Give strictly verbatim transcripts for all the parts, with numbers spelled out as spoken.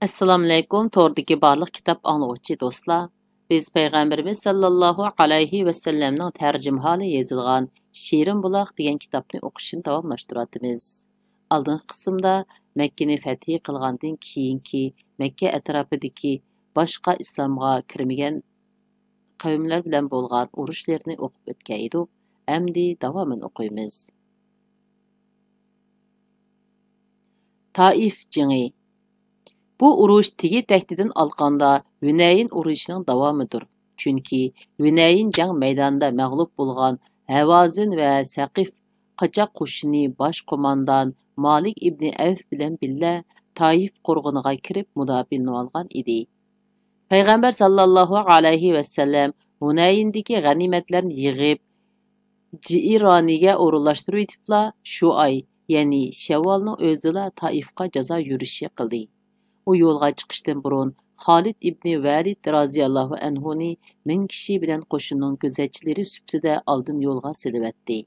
ئەسسالامۇئەلەيكۇم، توردىكى بارلىق كىتاب ئاڭلىغۇچى دوستلار. بىز پەيغەمبىرىمىز ساللاللاھۇ ئەلەيھى ۋەسەللەمنىڭ تەرجىمىھالى يېزىلغان شېرىن بۇلاق دېگەن كىتابنى ئوقۇشنى داۋاملاشتۇرۇۋاتىمىز. ئالدىنقى قىسىمدا مەككىنى فەتھى قىلغاندىن كېيىنكى مەككە ئەتراپىدىكى باشقا ئىسلامغا كىرمىگەن قەۋملەر بىلەن بولغان ئۇرۇشلىرىنى ئوقۇپ ئۆتكەن ئىدۇق. ئەمدى داۋامىنى ئوقۇيمىز. تائىف جېڭى. بۇ ئۇرۇش تېگى تەكتىدىن ئالقاندا ھۈنەيىن ئۇرۇشىنىڭ داۋامىدۇر. چۈنكى ھۈنەيىن جەڭ مەيدانىدا مەغلۇپ بولغان ھەۋازىن ۋە سەقىف قاچاق قوشۇنى باش قوماندان مالىك ئىبنى ئەۋف بىلەن بىللە تائىف قورغىنىغا كىرىپ مۇداپىئەلىنىۋالغان ئىدى. پەيغەمبەر ساللاللاھۇ ئەلەيھى ۋەسەللەم ھۇنەيىندىكى غەنىيمەتلەرنى يىغىپ، جىئىرانىگە ئورۇنلاشتۇرۇۋېتىپلا، شۇ ئاي، يەنى شەۋۋالنىڭ ئۆزىدىلا تائىفقا جازا يۈرۈشى قىلدى. ئۇ يولغا چىقىشتىن بۇرۇن خالىد ئىبنى ۋەلىد رازىياللاھۇ ئەنھۇنى مىڭ كىشى بىلەن قوشۇننىڭ كۆزەتچىلىرى سۈپىتىدە ئالدىن يولغا سېلىۋەتتى.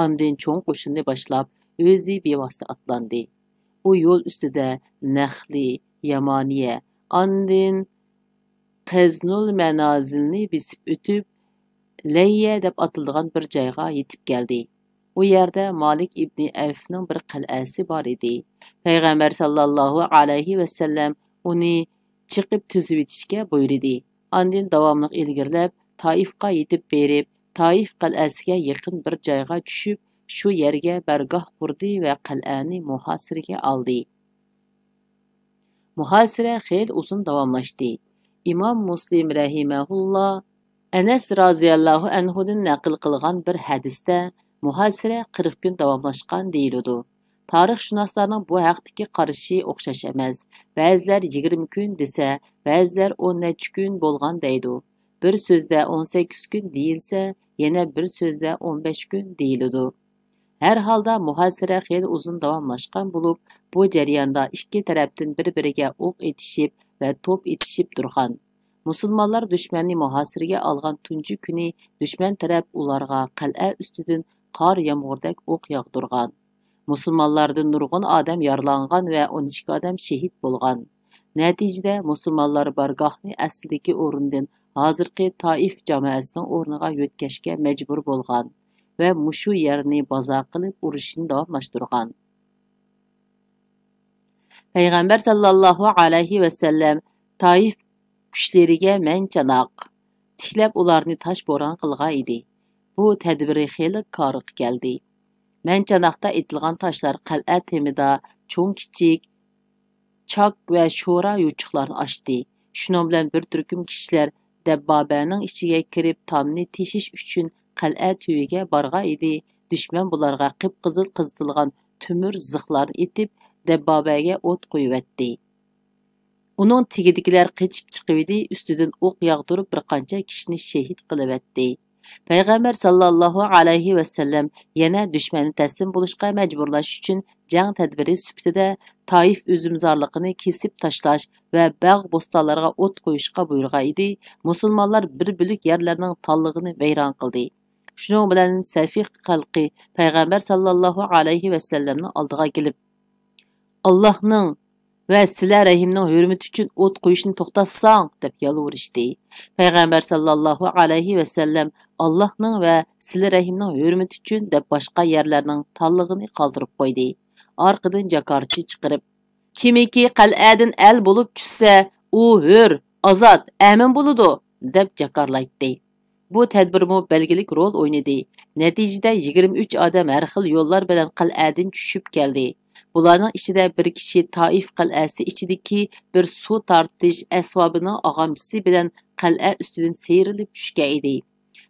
ئاندىن چوڭ قوشۇننى باشلاپ، ئۆزى بىۋاسىتە ئاتلاندى. ئۇ يول ئۈستىدە نەخلى، يامانىيە، ئاندىن قەزنۇل مەنازىلنى بېسىپ ئۆتۈپ، لەييە دەپ ئاتىلىدىغان بىر جايغا يېتىپ كەلدى. ئۇ يەردە مالىك ئىبنى ئەۋفنىڭ بىر قەلئەسى بار ئىدى. پەيغەمبەر ساللاللاھۇ ئەلەيھى ۋەسەللەم ئۇنى چېقىپ تۈزۈۋېتىشكە بۇيرۇدى. ئاندىن داۋاملىق ئىلگىرىلەپ، تائىفقا يېتىپ بېرىپ، تائىف قەلئەسىگە يېقىن بىر جايغا چۈشۈپ، شۇ يەرگە بارگاھ قۇردى ۋە قەلئەنى مۇھاسىرىگە ئالدى. مۇھاسىرە خېلى ئۇزۇن داۋاملاشتى. ئىمام مۇسلىم رەھىمەھۇللا ئەنەس رازىياللاھۇ ئەنھۇدىن نەقىل قىلغان بىر ھەدىستە، مۇھاسىرە قىرىق كۈن داۋاملاشقان دېيىلىدۇ. تارىخشۇناسلارنىڭ بۇ ھەقتىكى قارىشى ئوخشاش ئەمەس. بەزىلەر يىگىرمە كۈن دېسە، بەزىلەر ئون نەچچە كۈن بولغان دەيدۇ. بىر سۆزدە ئون سەككىز كۈن دېيىلسە، يەنە بىر سۆزدە ئون بەش كۈن دېيىلىدۇ. ھەر ھالدا مۇھاسىرە خېلى ئۇزۇن داۋاملاشقان بولۇپ، بۇ جەرياندا ئىككى تەرەپتىن بىر-بىرىگە ئوق ئېتىشىپ ۋە توپ ئېتىشىپ تۇرغان. مۇسۇلمانلار دۈشمەننى مۇھاسىرىگە ئالغان تۇنجى كۈنى دۈشمەن تەرەپ ئۇلارغا قەلئە ئۈستىدىن قار يامغۇردەك ئوق ياغدۇرغان. مۇسۇلمانلاردىن نۇرغۇن ئادەم يارىلانغان ۋە ئون ئىككى ئادەم شېھىت بولغان. نەتىجىدە مۇسۇلمانلار بارگاھنى ئەسلىدىكى ئورنىدىن ھازىرقى تائىف جامائەسىنىڭ ئورنىغا يۆتكەشكە مەجبۇر بولغان ۋە مۇشۇ يەرنى بازار قىلىپ ئۇرۇشنى داۋاملاشتۇرغان. پەيغەمبەر ساللاللاھۇ ئەلەيھى ۋەسەللەم تائىف كۈچلىرىگە مەن چاناق تىكلەپ، ئۇلارنى تاش بوران قىلغان ئىدى. بۇ تەدبىرى خېلى كارىغا كەلدى. مەن چاناقتا ئېتىلغان تاشلار قەلئە تېمىدا چوڭ-كىچىك، چاك ۋە شورا يوچۇقلارنى ئاچتى. شۇنىڭ بىلەن بىر تۈركۈم كىشىلەر دەببابەنىڭ ئىچىگە كىرىپ، تامنى تېشىش ئۈچۈن قەلئە تۈۋىگە بارغان ئىدى. دۈشمەن بۇلارغا قىپقىزىل قىزىتىلغان تۆمۈر زىخلارنى ئېتىپ، دەببابەگە ئوت قويۇۋەتتى. ئۇنىڭ تېگىدىكىلەر قېچىپ چىقىۋىدى، ئۈستىدىن ئوق ياغدۇرۇپ، بىر قانچە كىشىنى شېھىت قىلىۋەتتى. پەيغەمبەر ساللاللاھۇ ئەلەيھى ۋەسەللەم يەنە دۈشمەننى تەسلىم بولۇشقا مەجبۇرلاش ئۈچۈن جەڭ تەدبىرى سۈپىتىدە تائىف ئۈزۈمزارلىقىنى كېسىپ تاشلاش ۋە باغ-بوستانلارغا ئوت قويۇشقا بۇيرۇغان ئىدى. مۇسۇلمانلار بىر بۆلەك يەرلەرنىڭ تاللىقىنى ۋەيران قىلدى. شۇنىڭ بىلەن سەفىھ خەلقى پەيغەمبەر ساللاللاھۇ ئەلەيھى ۋەسەللەمنىڭ ئالدىغا كېلىپ، «ئاللاھنىڭ ۋە سىلە رەھىمنىڭ ھۆرمىتى ئۈچۈن ئوت قويۇشنى توختاتساڭ!» دەپ يالۋۇرۇشتى. پەيغەمبەر ساللاللاھۇ ئەلەيھى ۋەسەللەم، «ئاللاھنىڭ ۋە سىلە رەھىمنىڭ ھۆرمىتى ئۈچۈن» دەپ باشقا يەرلەرنىڭ تاللىقىنى قالدۇرۇپ قويدى. ئارقىدىن جاكارچى چىقىرىپ، «كىمكى قەلئەدىن ئەل بولۇپ چۈشسە، ئۇ ھۆر، ئازاد، ئەمىن بولىدۇ» دەپ جاكارلايتتى. بۇ تەدبىرمۇ بەلگىلىك رول ئوينىدى. نەتىجىدە يىگىرمە ئۈچ ئادەم ھەر خىل يوللار بىلەن قەلئەدىن چۈشۈپ كەلدى. بۇلارنىڭ ئىچىدە بىر كىشى تائىف قەلئەسى ئىچىدىكى بىر سۇ تارتىش ئەسۋابىنىڭ ئاغامچىسى بىلەن قەلئە ئۈستىدىن سىيرىلىپ چۈشكەن ئىدى.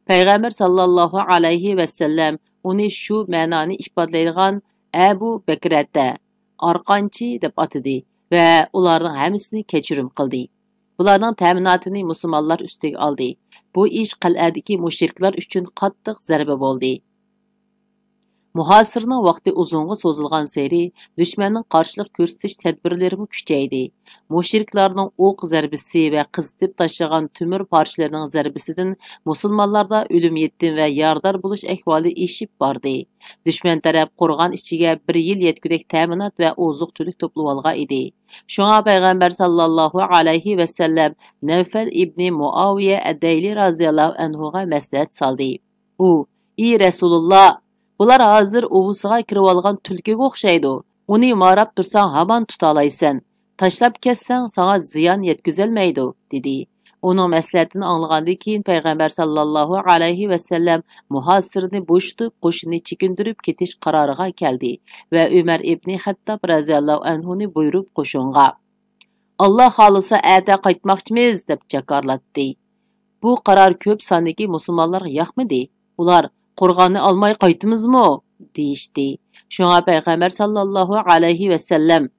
پەيغەمبەر ساللاللاھۇ ئەلەيھى ۋەسەللەم ئۇنى شۇ مەنانى ئىپادىلەيدىغان ئەبۇ بەكرەتە، ئارقانچى دەپ ئاتىدى ۋە ئۇلارنىڭ ھەممىسىنى كەچۈرۈم قىلدى. بۇلارنىڭ تەمىناتىنى مۇسۇلمانلار ئۈستىگە ئالدى. بۇ ئىش قەلئەدىكى مۇشرىكلار ئۈچۈن قاتتىق زەربە بولدى. مۇھاسىرىنىڭ ۋاقتى ئۇزۇنغا سوزۇلغانسېرى، دۈشمەننىڭ قارشىلىق كۆرسىتىش تەدبىرلىرىمۇ كۈچەيدى. مۇشرىكلارنىڭ ئوق زەربىسى ۋە قىزىتىپ تاشلىغان تۆمۈر پارچىلىرىنىڭ زەربىسىدىن مۇسۇلمانلاردا ئۆلۈم يېتىم ۋە يارىدار بولۇش ئەھۋالى ئېشىپ باردى. دۈشمەن تەرەپ قورغان ئىچىگە بىر يىل يەتكۈدەك تەمىنات ۋە ئوزۇق-تۈلۈك توپلىۋالغان ئىدى. شۇڭا پەيغەمبەر ساللاللاھۇ ئەلەيھى ۋەسەللەم نەۋفەل ئىبنى مۇئاۋىيە ئەددەيلى رازىياللاھۇ ئەنھۇغا مەسلىھەت سالدى. ئۇ، ئى رەسۇلۇللا، بۇلار ھازىر ئۇۋىسىغا كىرىۋالغان تۈلكىگە ئوخشايدۇ. ئۇنى ماراپ تۇرساڭ ھامان تۇتالايسەن. تاشلاپ كەتسەڭ ساڭا زىيان يەتكۈزەلمەيدۇ، دېدى. ئۇنىڭ مەسلىھەتىنى ئاڭلىغاندىن كېيىن پەيغەمبەر ساللاللاھۇ ئەلەيھى ۋەسەللەم مۇھاسىرنى بوشىتىپ، قوشۇننى چېكىندۈرۈپ كېتىش قارارىغا كەلدى ۋە ئۆمەر ئىبنى خەتتاب رازىياللاھۇ ئەنھۇنى بۇيرۇپ قوشۇنغا، ئاللا خالىسا ئەتە قايتماقچىمىز، دەپ جاكارلاتتى. بۇ قارار كۆپ ساندىكى مۇسۇلمانلارغا ياقمىدى. ئۇلار، قورغاننى ئالماي قايتىمىزمۇ؟ دېيىشتى. شۇڭا پەيغەمبەر ساللاللاھۇ ئەلەيھى ۋەسەللەم،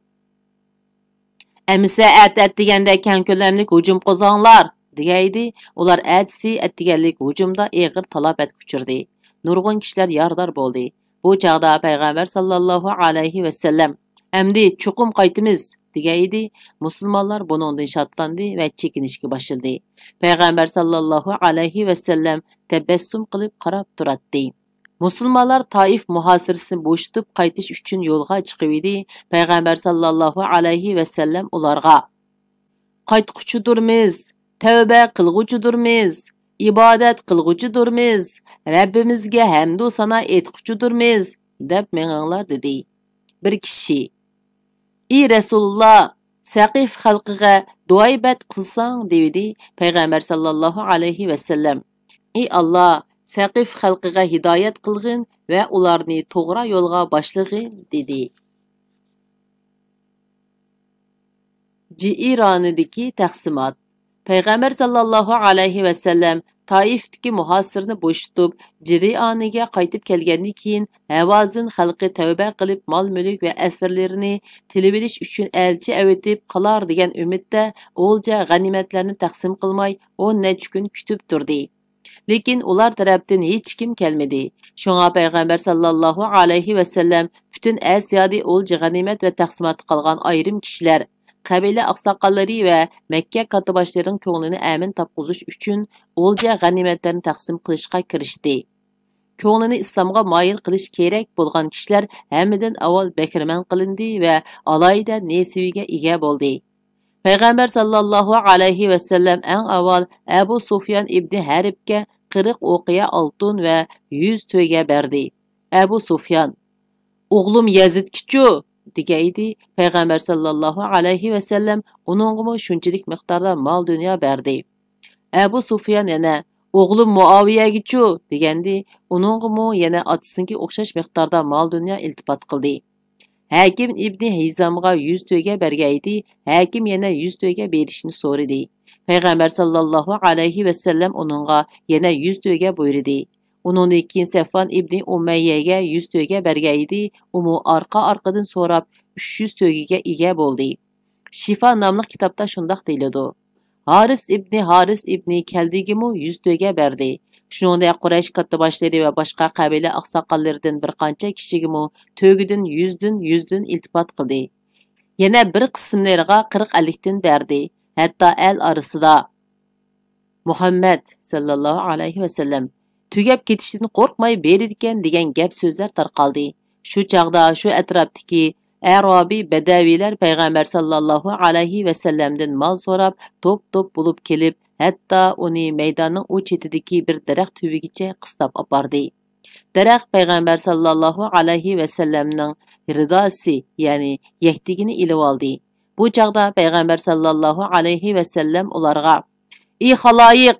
ئەمىسە ئەتە ئەتىگەندە كەڭ كۆلەملىك ھۇجۇم قوزغاڭلار، دېگەيدى. ئۇلار ئەتىسى ئەتىگەنلىك ھۇجۇمدا ئېغىر تالاپەتكە ئۇچرىدى. نۇرغۇن كىشىلەر يارىدار بولدى. بۇ چاغدا پەيغەمبەر ساللاللاھۇ ئەلەيھى ۋەسەللەم، ئەمدى چوقۇم قايتىمىز، دېگەن ئىدى. مۇسۇلمانلار بۇنىڭدىن شادلاندى ۋە چېكىنىشكە باشلىدى. پەيغەمبەر ساللاللاھۇ ئەلەيھى ۋەسەللەم تەبەسسۇم قىلىپ قاراپ تۇراتتى. مۇسۇلمانلار تائىف مۇھاسىرىسىنى بوشىتىپ قايتىش ئۈچۈن يولغا چىقىۋىدى. پەيغەمبەر ساللاللاھۇ ئەلەيھى ۋەسەللەم ئۇلارغا، قايتقۇچىدۇرمىز، تەۋبە قىلغۇچىدۇرمىز، ئىبادەت قىلغۇچىدۇرمىز، رەببىمىزگە ھەمدۇ سانا ئېيتقۇچىدۇرمىز، دەپ مېڭىڭلار، دېدى. بىر كىشى، ئى رەسۇلۇللا، سەقىف خەلقىگە دۇئايبەت قىلساڭ، دېۋىدى. پەيغەمبەر ساللاللاھۇ ئەلەيھى ۋەسەللەم، ئى ئاللا، سەقىف خەلقىگە ھىدايەت قىلغىن ۋە ئۇلارنى توغرا يولغا باشلىغىن، دېدى. جىئىرانىدىكى تەقسىمات. پەيغەمبەر ساللاللاھۇ ئەلەيھى ۋەسەللەم تائىفتىكى مۇھاسىرنى بوشىتىپ، جىرىئانىگە قايتىپ كەلگەندىن كېيىن، ھەۋازىن خەلقى تەۋبە قىلىپ، مال-مۈلۈك ۋە ئەسىرلىرىنى تىلىۋېلىش ئۈچۈن ئەلچى ئەۋېتىپ قالار دېگەن ئۈمىدتە ئولجا غەنىيمەتلەرنى تەقسىم قىلماي، ئون نەچچە كۈن كۈتۈپ تۇردى. لېكىن ئۇلار تەرەپتىن ھېچكىم كەلمىدى. شۇڭا پەيغەمبەر ساللاللاھۇ ئەلەيھى ۋەسەللەم پۈتۈن ئەسىيادى ئولجا غەنىيمەت ۋە تەقسىماتقا قالغان ئايرىم كىشىلەر، قەبىلە ئاقساقاللىرى ۋە مەككە كاتتىباشلىرىنىڭ كۆڭلىنى ئەمىن تاپقۇزۇش ئۈچۈن ئولجا غەنىيمەتلەرنى تەقسىم قىلىشقا كىرىشتى. كۆڭلىنى ئىسلامغا مايىل قىلىش كېرەك بولغان كىشىلەر ھەممىدىن ئاۋۋال بەھرىمەن قىلىندى ۋە ئالاھىدە نېسىۋىگە ئىگە بولدى. پەيغەمبەر ساللاللاھۇ ئەلەيھى ۋەسەللەم ئەڭ ئاۋۋال ئەبۇ سۇفيان ئىبنى ھەربكە قىرىق ئوقىيە ئالتۇن ۋە يۈز تۆگە بەردى. ئەبۇ سۇفيان، ئوغلۇم يەزىدكىچۇ؟ دېگەن ئىدى. پەيغەمبەر ساللاللاھۇ ئەلەيھى ۋەسەللەم ئۇنىڭغىمۇ شۇنچىلىك مىقداردا مال-دۇنيا بەردى. ئەبۇ سۇفيان يەنە، ئوغلۇم مۇئاۋىيەگىچۇ؟ دېگەندى. ئۇنىڭغىمۇ يەنە ئاتىسىنىڭكىگە ئوخشاش مىقداردا مال-دۇنيا ئىلتىپات قىلدى. ھەكىم ئىبنى ھىزامغا يۈز تۆگە بەرگەن ئىدى. ھەكىم يەنە يۈز تۆگە بېرىشنى سورىدى. پەيغەمبەر ساللاللاھۇ ئەلەيھى ۋەسەللەم ئۇنىڭغا يەنە يۈز تۆگە بۇيرۇدى. ئۇنىڭدىن كېيىن سەفۋان ئىبنى ئۇمەييەگە يۈز تۆگە بەرگەن ئىدى. ئۇمۇ ئارقا-ئارقىدىن سوراپ، ئۈچ يۈز تۆگىگە ئىگە بولدى. شىفا ناملىق كىتابتا شۇنداق دېيىلىدۇ. ھارىس ئىبنى ھارىس ئىبنى كەلدىگىمۇ يۈز تۆگە بەردى. شۇنىڭدەك قۇرەيش كاتتىباشلىرى ۋە باشقا قەبىلە ئاقساقاللىرىدىن بىر قانچە كىشىگىمۇ تۆگىدىن يۈزدىن، يۈزدىن ئىلتىپات قىلدى. يەنە بىر قىسىملىرىغا قىرىق ئەللىكتىن بەردى. ھەتتا ئەل ئارىسىدا، مۇھەممەد ساللاللاھۇ ئەلەيھى ۋەسەللەم تۈگەپ كېتىشتىن قورقماي بېرىدىكەن دېگەن گەپ-سۆزلەر تارقالدى. شۇ چاغدا شۇ ئەتراپتىكى ئەرابىي بەدەۋىيلەر پەيغەمبەر ساللاللاھۇ ئەلەيھى ۋەسەللەمدىن مال سوراپ، توپ-توپ بولۇپ كېلىپ، ھەتتا ئۇنى مەيداننىڭ ئۇ چېتىدىكى بىر دەرەخ تۈۋىگىچە قىستاپ ئاپاردى. دەرەخ پەيغەمبەر ساللاللاھۇ ئەلەيھى ۋەسەللەمنىڭ رىداسى، يەنى يەكتىگىنى ئېلىۋالدى. بۇ چاغدا پەيغەمبەر ساللاللاھۇ ئەلەيھى ۋەسەللەم ئۇلارغا، ئى خالايىق،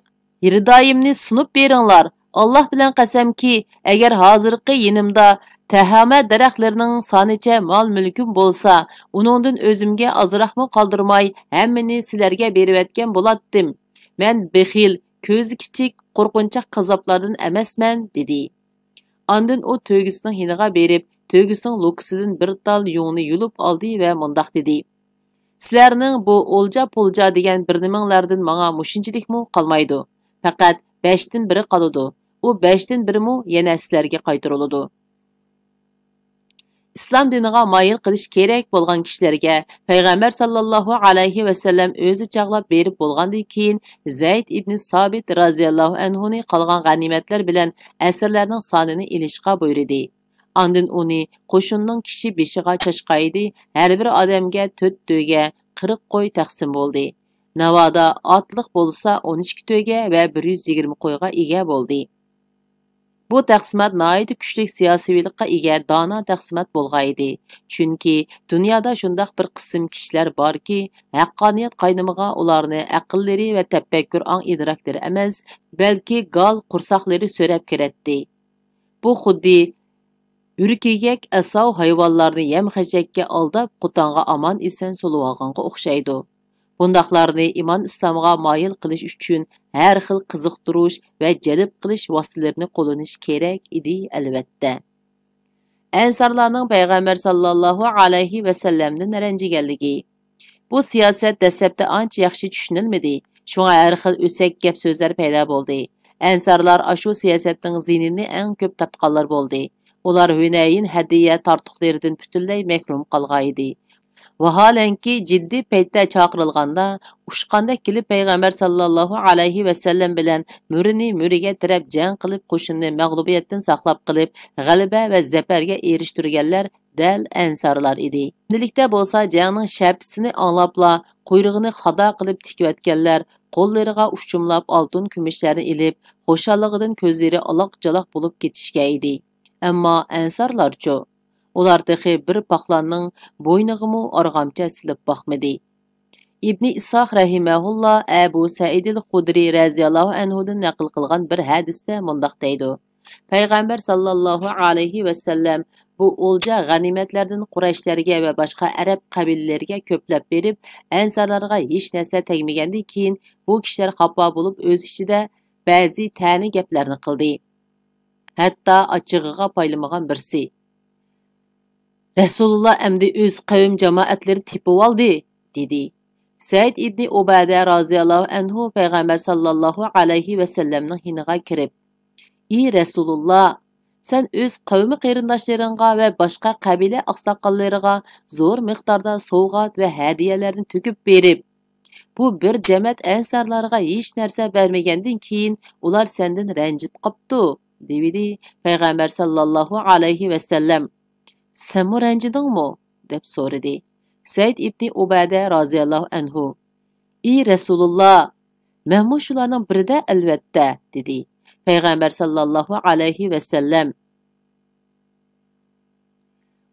رىدايىمنى سۇنۇپ بېرىڭلار. ئاللاھ بىلەن قەسەمكى، ئەگەر ھازىرقى يېنىمدا تەھامە دەرەخلىرىنىڭ سانىچە مال-مۈلكۈم بولسا، ئۇنىڭدىن ئۆزۈمگە ئازراقمۇ قالدۇرماي، ھەممىنى سىلەرگە بېرىۋەتكەن بولاتتىم. مەن بېخىل، كۆزى كىچىك، قورقۇنچاق كاززاپلاردىن ئەمەسمەن، دېدى. ئاندىن ئۇ تۆگىسىنىڭ يېنىغا بېرىپ، تۆگىسىنىڭ لوكىسىدىن بىر تال يۇڭنى يۇلۇپ ئالدى ۋە مۇنداق دېدى، سىلەرنىڭ بۇ ئولجا-پولجا دېگەن بىر نېمىڭلاردىن ماڭا مۇشۇنچىلىكمۇ قالمايدۇ. پەقەت بەشتىن بىرى قالىدۇ. ئۇ بەشتىن بىرىمۇ يەنە سىلەرگە قايتۇرۇلىدۇ. ئىسلام دىنىغا مايىل قىلىش كېرەك بولغان كىشىلەرگە پەيغەمبەر ساللاللاھۇ ئەلەيھى ۋەسەللەم ئۆزى چاغلاپ بېرىپ بولغاندىن كېيىن، زەيد ئىبنى سابىت رازىياللاھۇ ئەنھۇنى قالغان غەنىيمەتلەر بىلەن ئەسىرلەرنىڭ سانىنى ئېلىشقا بۇيرۇدى. ئاندىن ئۇنى قوشۇننىڭ كىشى بېشىغا چاشقايدى، ھەر بىر ئادەمگە تۆت تۆگە، قىرىق قوي تەقسىم بولدى. ناۋادا ئاتلىق بولسا، ئون ئىككى تۆگە ۋە بىر يۈز يىگىرمە قويغا ئىگە بولدى. بۇ تەقسىمات ناھايىتى كۈچلۈك سىياسىيلىققا ئىگە دانا تەقسىمات بولغانىدى. چۈنكى دۇنيادا شۇنداق بىر قىسىم كىشىلەر باركى، ھەققانىيەت قاينىمىغا ئۇلارنى ئەقىللىرى ۋە تەپەككۇر ئاڭ ئىدراكلىرى ئەمەس، بەلكى گال قورساقلىرى سۆرەپ كىرەتتى. بۇ خۇددى ھۆركىگەك ئەساۋ ھايۋانلارنى يەم-خەشەككە ئالداپ، قوتانغا ئامان-ئېسەن سولىۋالغانغا ئوخشايدۇ. بۇنداقلارنى ئىمان ئىسلامغا مايىل قىلىش ئۈچۈن ھەر خىل قىزىقتۇرۇش ۋە جەلپ قىلىش ۋاسىتىلىرىنى قوللىنىش كېرەك ئىدى، ئەلۋەتتە. ئەنسارلارنىڭ پەيغەمبەر ساللاللاھۇ ئەلەيھى ۋەسەللەمدىن رەنجىگەنلىكى. بۇ سىياسەت دەسلەپتە ئانچە ياخشى چۈشىنىلمىدى، شۇڭا ھەر خىل ئۆسەك گەپ-سۆزلەر پەيدا بولدى. ئەنسارلار ئاشۇ سىياسەتنىڭ زىيىنىنى ئەڭ كۆپ تارتقانلار بولدى. ئۇلار ھۈنەيىن ھەدىيە تارتۇقلىرىدىن پۈتۈنلەي مەھرۇم قالغانىدى. ۋاھالەنكى، جىددىي پەيتتە چاقىرىلغاندا، ئۇچقاندەك كېلىپ پەيغەمبەر ساللاللاھۇ ئەلەيھى ۋەسەللەم بىلەن مۈرىنى مۈرىگە تىرەپ جەڭ قىلىپ، قوشۇننى مەغلۇبىيەتتىن ساقلاپ قېلىپ، غەلىبە ۋە زەپەرگە ئېرىشتۈرگەنلەر دەل ئەنسارلار ئىدى. ئەمدىلىكتە بولسا جەڭنىڭ شەپىسىنى ئاڭلاپلا، قۇيرۇقىنى خادا قىلىپ تىكىۋەتكەنلەر، قوللىرىغا ئۇچۇملاپ ئالتۇن كۈمۈشلەرنى ئېلىپ، خۇشاللىقىدىن كۆزلىرى ئالاق-جالاق بولۇپ كېتىشكەن ئىدى. ئەمما ئەنسارلارچۇ؟ ئۇلار تېخى بىر پاقلاننىڭ بوينىغىمۇ ئارغامچا سېلىپ باقمىدى. ئىبنى ئىسھاق رەھىمەھۇللا ئەبۇ سەئىدىل خۇدرى رەزىياللاھۇ ئەنھۇدىن نەقىل قىلغان بىر ھەدىستە مۇنداق دەيدۇ: پەيغەمبەر ساللاللاھۇ ئەلەيھى ۋەسەللەم بۇ ئولجا غەنىيمەتلەردىن قۇرەيشلەرگە ۋە باشقا ئەرەب قەبىلىلىرىگە كۆپلەپ بېرىپ، ئەنسارلارغا ھېچ نەرسە تەگمىگەندىن كېيىن، بۇ كىشىلەر خاپا بولۇپ، ئۆز ئىچىدە بەزى تەنە گەپلەرنى قىلدى. ھەتتا ئاچچىقىغا پايلىمىغان بىرسى، «رەسۇلۇللا ئەمدى ئۆز قەۋم جامائەتلىرى تېپىۋالدى» دېدى. سەئىد ئىبنى ئۇبادە رازىياللاھۇ ئەنھۇ پەيغەمبەر ساللاللاھۇ ئەلەيھى ۋەسەللەمنىڭ يېنىغا كىرىپ، «ئى رەسۇلۇللا، سەن ئۆز قەۋمى قېرىنداشلىرىڭغا ۋە باشقا قەبىلە ئاقساقاللىرىغا زور مىقداردا سوۋغات ۋە ھەدىيەلەرنى تۆكۈپ بېرىپ، بۇ بىر جەمەت ئەنسارلارغا ھېچ نەرسە بەرمىگەندىن كېيىن، ئۇلار سەندىن رەنجىپ قاپتۇ» دېۋىدى. پەيغەمبەر ساللاللاھۇ ئەلەيھى ۋەسەللەم، «سەنمۇ رەنجىدىڭمۇ؟» دەپ سورىدى. سەئىد ئىبنى ئۇبادە رازىياللاھۇ ئەنھۇ، «ئى رەسۇلۇللا، مەنمۇ شۇلارنىڭ بىرىدە ئەلۋەتتە» دېدى. پەيغەمبەر ساللاللاھۇ ئەلەيھى ۋەسەللەم،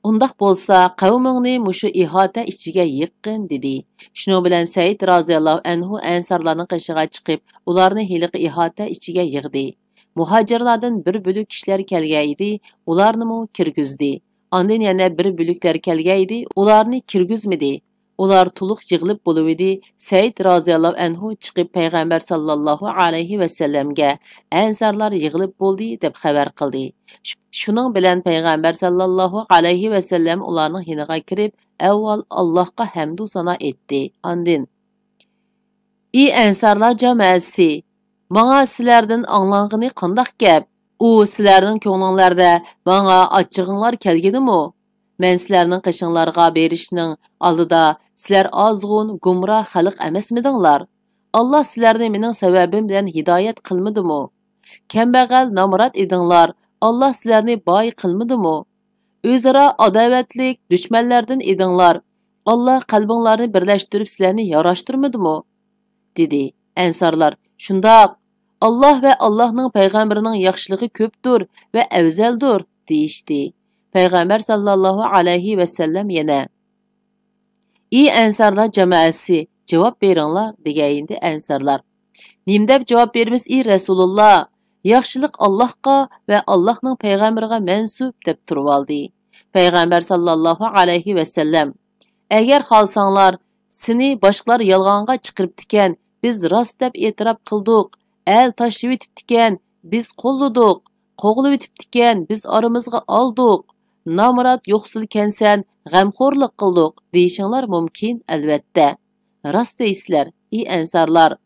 «ئۇنداق بولسا، قەۋمىڭنى مۇشۇ ئىھاتە ئىچىگە يىغقىن» دېدى. شۇنىڭ بىلەن سەئىد رازىياللاھۇ ئەنھۇ ئەنسارلارنىڭ قېشىغا چىقىپ، ئۇلارنى ھېلىقى ئىھاتە ئىچىگە يىغدى. مۇھاجىرلاردىن بىر بۆلەك كىشىلەر كەلگەن ئىدى، ئۇلارنىمۇ كىرگۈزدى. ئاندىن يەنە بىر بۆلەكلەر كەلگەن ئىدى، ئۇلارنى كىرگۈزمىدى. ئۇلار تولۇق يىغىلىپ بولۇۋىدى. سەئىد رازىياللاھۇ ئەنھۇ چىقىپ پەيغەمبەر ساللاللاھۇ ئەلەيھى ۋەسەللەمگە، «ئەنسارلار يىغىلىپ بولدى» دەپ خەۋەر قىلدى. شۇ-، شۇنىڭ بىلەن پەيغەمبەر ساللاللاھۇ ئەلەيھى ۋەسەللەم ئۇلارنىڭ يېنىغا كىرىپ، ئەۋۋال ئاللاھقا ھەمدۇ سانا ئېيتتى. ئاندىن، «ئى ئەنسارلار جامائەسى، ماڭا سىلەردىن ئاڭلانغىنى قانداق گەپ؟ ئۇ سىلەرنىڭ كۆڭلۈڭلەردە ماڭا ئاچچىقىڭلار كەلگىنىمۇ؟ مەن سىلەرنىڭ قېشىڭلارغا بېرىشنىڭ ئالدىدا سىلەر ئازغۇن، گۇمراھ خەلق ئەمەسمىدىڭلار؟ ئاللا سىلەرنى مېنىڭ سەۋەبىم بىلەن ھىدايەت قىلمىدىمۇ؟ كەمبەغەل، نامرات ئىدىڭلار، ئاللا سىلەرنى باي قىلمىدىمۇ؟ ئۆزئارا ئاداۋەتلىك دۈشمەنلەردىن ئىدىڭلار، ئاللا قەلبىڭلارنى بىرلەشتۈرۈپ سىلەرنى ياراشتۇرمىدىمۇ؟» دېدى. ئەنسارلار، «شۇنداق، ئاللا ۋە ئاللانىڭ پەيغەمبىرىنىڭ ياخشىلىقى كۆپتۇر ۋە ئەۋزەلدۇر» دېيىشتى. پەيغەمبەر ساللاللاھۇ ئەلەيھى ۋەسەللەم يەنە، «ئى ئەنسارلار جامائەسى، جاۋاب بېرىڭلار» دېگەنىدى ئەنسارلار. «نېمە دەپ جاۋاب بېرىمىز، ئى رەسۇلۇللا؟ ياخشىلىق ئاللاھقا ۋە ئاللاھنىڭ پەيغەمبىرىغا مەنسۇپ» دەپ تۇرۇۋالدى. پەيغەمبەر ساللاللاھۇ ئەلەيھى ۋەسەللەم، «ئەگەر خالىساڭلار، سېنى باشقىلار يالغانغا چىقىرىپتىكەن، بىز راست دەپ ئېتىراپ قىلدۇق، ئەل تاشلىۋېتىپتىكەن، بىز قوللىدۇق، قوغلىۋېتىپتىكەن، بىز ئارىمىزغا ئالدۇق، نامرات، يوقسۇلكەنسەن، غەمخورلۇق قىلدۇق» دېيىشىڭلار مۇمكىن، ئەلۋەتتە. راست دەيسىلەر، ئى ئەنسارلار!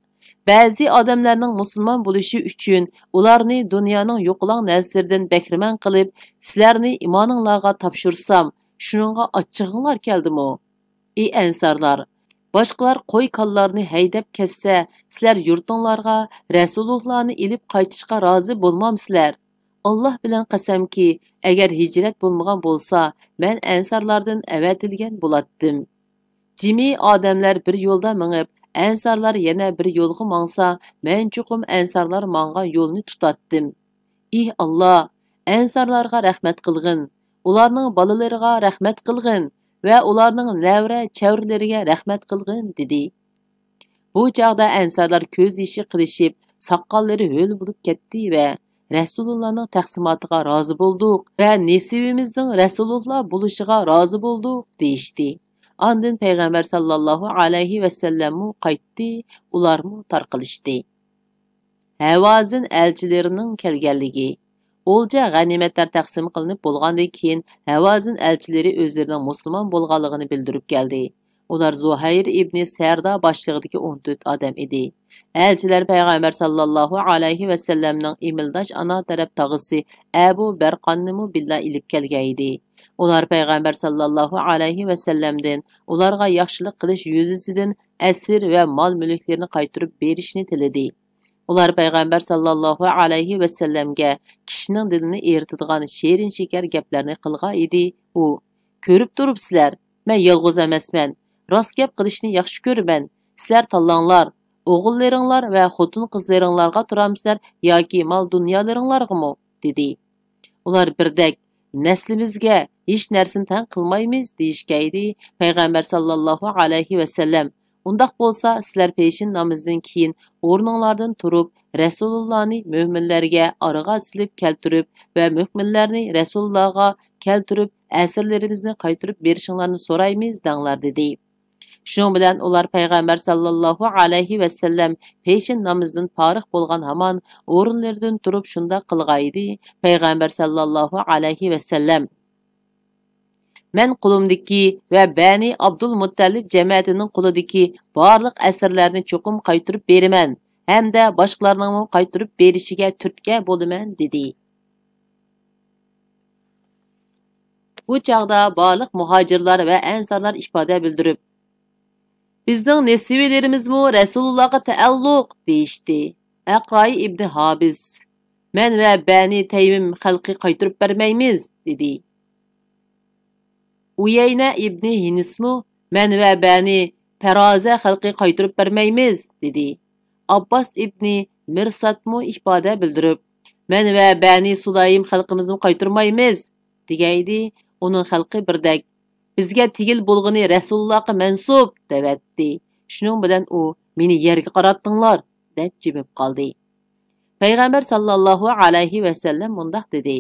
بەزى ئادەملەرنىڭ مۇسۇلمان بولۇشى ئۈچۈن ئۇلارنى دۇنيانىڭ يوقىلاڭ نەرسىلىرىدىن بەھرىمەن قىلىپ، سىلەرنى ئىمانىڭلارغا تاپشۇرسام، شۇنىڭغا ئاچچىقىڭلار كەلدىمۇ؟ ئى ئەنسارلار، باشقىلار قوي-كالىلارنى ھەيدەپ كەتسە، سىلەر يۇرتۇڭلارغا رەسۇلۇللانى ئېلىپ قايتىشقا رازى بولمامسىلەر؟ ئاللاھ بىلەن قەسەمكى، ئەگەر ھىجرەت بولمىغان بولسا، مەن ئەنسارلاردىن ئەۋەتىلگەن بولاتتىم. جىمى ئادەملەر بىر يولدا مېڭىپ، ئەنسارلار يەنە بىر يولغا ماڭسا، مەن چوقۇم ئەنسارلار ماڭغان يولنى تۇتاتتىم. ئى ئاللاھ، ئەنسارلارغا رەھمەت قىلغىن، ئۇلارنىڭ بالىلىرىغا رەھمەت قىلغىن ۋە ئۇلارنىڭ نەۋرە-چەۋرىلىرىگە رەھمەت قىلغىن، دېدى. بۇ چاغدا ئەنسارلار كۆز يېشى قىلىشىپ، ساقاللىرى ھۆل بولۇپ كەتتى ۋە رەسۇلۇللانىڭ تەقسىماتىغا رازى بولدۇق ۋە نېسىۋىمىزنىڭ رەسۇلۇللا بولۇشىغا رازى بولدۇق، دېيىشتى. ئاندىن پەيغەمبەر ساللاللاھۇ ئەلەيھى ۋەسەللەممۇ قايتتى، ئۇلارمۇ تارقىلىشتى. ھەۋازىن ئەلچىلىرىنىڭ كەلگەنلىكى. ئولجا غەنىيمەتلەر تەقسىم قىلىنىپ بولغاندىن كېيىن، ھەۋازىن ئەلچىلىرى ئۆزلىرىنىڭ مۇسۇلمان بولغانلىقىنى بىلدۈرۈپ كەلدى. ئۇلار زۇھەير ئىبنى سەردا باشچىلىقىدىكى ئون تۆت ئادەم ئىدى. ئەلچىلەر پەيغەمبەر ساللاللاھۇ ئەلەيھى ۋەسەللەمنىڭ ئىمىلداش ئانا تەرەپ تاغىسى ئەبۇ بەرقاننىمۇ بىللە ئېلىپ كەلگەن ئىدى. ئۇلار پەيغەمبەر ساللاللاھۇ ئەلەيھى ۋەسەللەمدىن ئۇلارغا ياخشىلىق قىلىش يۈزىسىدىن ئەسىر ۋە مال-مۈلۈكلىرىنى قايتۇرۇپ بېرىشنى تىلىدى. ئۇلار پەيغەمبەر ساللاللاھۇ ئەلەيھى ۋەسەللەمگە كىشىنىڭ دىلىنى ئېرىتىدىغان شېرىن-شېكەر گەپلەرنى قىلغان ئىدى. ئۇ، «كۆرۈپ تۇرۇپسىلەر، مەن يالغۇز ئەمەسمەن. راست گەپ قىلىشنى ياخشى كۆرىمەن. سىلەر تاللاڭلار، ئوغۇللىرىڭلار ۋە خوتۇن-قىزلىرىڭلارغا تۇرامسىلەر ياكى مال-دۇنيالىرىڭلارغىمۇ؟» دېدى. ئۇلار بىردەك، «نەسلىمىزگە ھېچ نەرسىنى تەڭ قىلمايمىز» دېيىشكەيدى. پەيغەمبەر ساللاللاھۇ ئەلەيھى ۋەسەللەم، «ئۇنداق بولسا، سىلەر پېشىن نامىزىدىن كېيىن ئورنۇڭلاردىن تۇرۇپ، رەسۇلۇللانى مۆمىنلەرگە ئارىغا سېلىپ كەلتۈرۈپ ۋە مۆمىنلەرنى رەسۇلۇللاغا كەلتۈرۈپ، ئەسىرلىرىمىزنى قايتۇرۇپ بېرىشىڭلارنى سورايمىز» دەڭلار، دېدى. شۇنىڭ بىلەن ئۇلار پەيغەمبەر ساللاللاھۇ ئەلەيھى ۋەسەللەم پېشىن نامىزىدىن پارىغ بولغان ھامان ئورۇنلىرىدىن تۇرۇپ شۇنداق قىلغانىدى. پەيغەمبەر ساللاللاھۇ ئەلەيھى ۋەسەللەم، «مەن قولۇمدىكى ۋە بەنى ئابدۇلمۇتتەلىپ جەمەتىنىڭ قولىدىكى بارلىق ئەسىرلەرنى چوقۇم قايتۇرۇپ بېرىمەن ھەمدە باشقىلارنىڭمۇ قايتۇرۇپ بېرىشىگە تۈرتكە بولىمەن» دېدى. بۇ چاغدا بارلىق مۇھاجىرلار ۋە ئەنسارلار ئىپادە بىلدۈرۈپ، «بىزنىڭ نېسىۋىلىرىمىزمۇ رەسۇلۇللاغا تەئەللۇق» دېيىشتى. ئەقراي ئىبنى ھابىس، «مەن ۋە بەنى تەيمىم خەلقى قايتۇرۇپ بەرمەيمىز» دېدى. ئۇيەينە ئىبنى ھىنسمۇ، «مەن ۋە بەنى پەرازە خەلقى قايتۇرۇپ بەرمەيمىز» دېدى. ئابباس ئىبنى مىرساتمۇ ئىپادە بىلدۈرۈپ، «مەن ۋە بەنى سۇلايىم خەلقىمىزمۇ قايتۇرمايمىز» دېگەيدى. ئۇنىڭ خەلقى بىردەك، «بىزگە تېگىل بولغىنى رەسۇلۇللاغا مەنسۇپ» دەۋەتتى. شۇنىڭ بىلەن ئۇ، «مېنى يەرگە قاراتتىڭلار» دەپ جىمىپ قالدى. پەيغەمبەر ساللاللاھۇ ئەلەيھى ۋەسەللەم مۇنداق دېدى،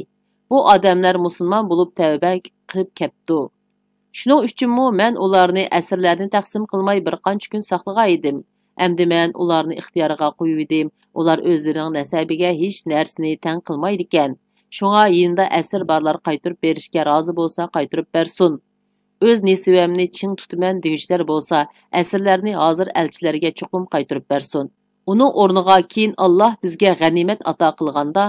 «بۇ ئادەملەر مۇسۇلمان بولۇپ تەۋبە قىلىپ كەپتۇ. شۇنىڭ ئۈچۈنمۇ مەن ئۇلارنى ئەسىرلەرنى تەقسىم قىلماي بىر قانچە كۈن ساقلىغان ئىدىم. ئەمدى مەن ئۇلارنى ئىختىيارىغا قويۇۋىدىم. ئۇلار ئۆزلىرىنىڭ نەسەبىگە ھېچ نەرسىنى تەڭ قىلمايدىكەن. شۇڭا يېنىدا ئەسىر بارلار قايتۇرۇپ بېرىشكە رازى بولسا قايتۇرۇپ بەرسۇن. ئۆز نېسىۋەمنى چىڭ تۇتىمەن دېگۈچىلەر بولسا ئەسىرلەرنى ھازىر ئەلچىلەرگە چوقۇم قايتۇرۇپ بەرسۇن. ئۇنىڭ ئورنىغا كېيىن ئاللاھ بىزگە غەنىيمەت ئاتا قىلغاندا،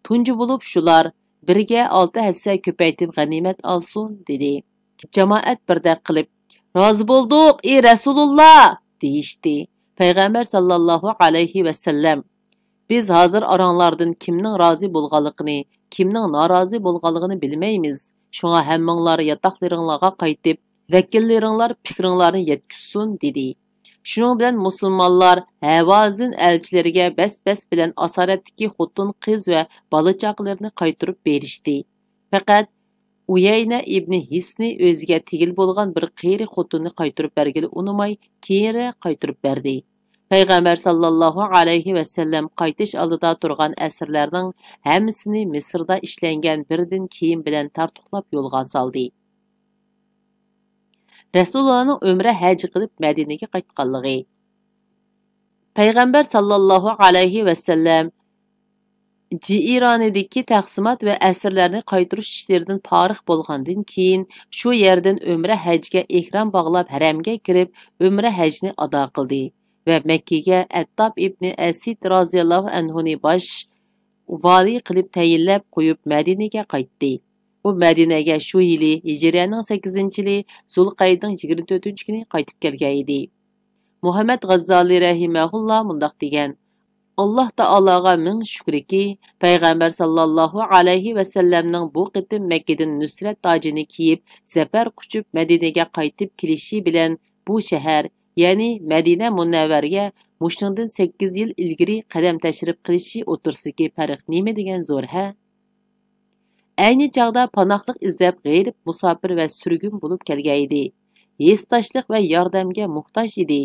تۇنجى بولۇپ شۇلار بىرگە ئالتە ھەسسە كۆپەيتىپ غەنىيمەت ئالسۇن» دېدى. جامائەت بىردەك قىلىپ، «رازى بولدۇق، ئى رەسۇلۇللا!» دېيىشتى. پەيغەمبەر ساللاللاھۇ ئەلەيھى ۋەسەللەم، «بىز ھازىر ئاراڭلاردىن كىمنىڭ رازى بولغانلىقىنى، كىمنىڭ نارازى بولغانلىقىنى بىلمەيمىز. شۇڭا ھەممىڭلار ياتاقلىرىڭلارغا قايتىپ، ۋەكىللىرىڭلار پىكرىڭلارنى يەتكۈزسۇن» دېدى. شۇنىڭ بىلەن مۇسۇلمانلار ھەۋازىن ئەلچىلىرىگە بەس-بەس بىلەن ئاسارەتتىكى خوتۇن-قىز ۋە بالا-چاقىلىرىنى قايتۇرۇپ بېرىشتى. پەقەت ئۇيەينە ئىبنى ھىسنى ئۆزىگە تېگىل بولغان بىر قېرى خوتۇننى قايتۇرۇپ بەرگىلى ئۇنىماي، كېيىنرەك قايتۇرۇپ بەردى. پەيغەمبەر ساللاللاھۇ ئەلەيھى ۋەسەللەم قايتىش ئالدىدا تۇرغان ئەسىرلەرنىڭ ھەممىسىنى مىسىردا ئىشلەنگەن بىردىن كىيىم بىلەن تارتۇقلاپ يولغا سالدى. رەسۇلۇللانىڭ ئۆمرە ھەج قىلىپ مەدىنىگە قايتقانلىقى. پەيغەمبەر ساللاللاھۇ ئەلەيھى ۋەسەللەم جىئىرانىدىكى تەقسىمات ۋە ئەسىرلەرنى قايتۇرۇش ئىشلىرىدىن پارىغ بولغاندىن كېيىن، شۇ يەردىن ئۆمرە ھەجگە ئېھرام باغلاپ، ھەرەمگە كىرىپ، ئۆمرە ھەجنى ئادا قىلدى ۋە مەككىگە ئەتتاب ئىبنى ئەسىد رازىياللاھۇ ئەنھۇنى باش ۋالىي قىلىپ تەيىنلەپ قويۇپ، مەدىنىگە قايتتى. ئۇ مەدىنەگە شۇ يىلى ھىجرىيەنىڭ سەككىزىنچى يىلى زۇلقەيدىنىڭ يىگىرمە تۆتىنچى كۈنى قايتىپ كەلگەن ئىدى. مۇھەممەد غەززالى رەھىمەھۇللا مۇنداق دېگەن: «ئاللاھ تائالاغا مىڭ شۈكرىكى، پەيغەمبەر ساللاللاھۇ ئەلەيھى ۋەسەللەمنىڭ بۇ قېتىم مەككىدىن نۇسرەت تاجىنى كىيىپ، زەپەر قۇچۇپ مەدىنىگە قايتىپ كېلىشى بىلەن بۇ شەھەر، يەنى مەدىنە مۇنەۋۋەرىگە مۇشۇنىڭدىن سەككىز يىل ئىلگىرى قەدەم تەشرىپ قىلىشى ئوتتۇرىسىدىكى پەرق نېمە دېگەن زور ھە؟» ئەينى چاغدا پاناھلىق ئىزدەپ غېرىب مۇساپىر ۋە سۈرگۈن بولۇپ كەلگەن ئىدى. ھېسداشلىق ۋە ياردەمگە موھتاج ئىدى.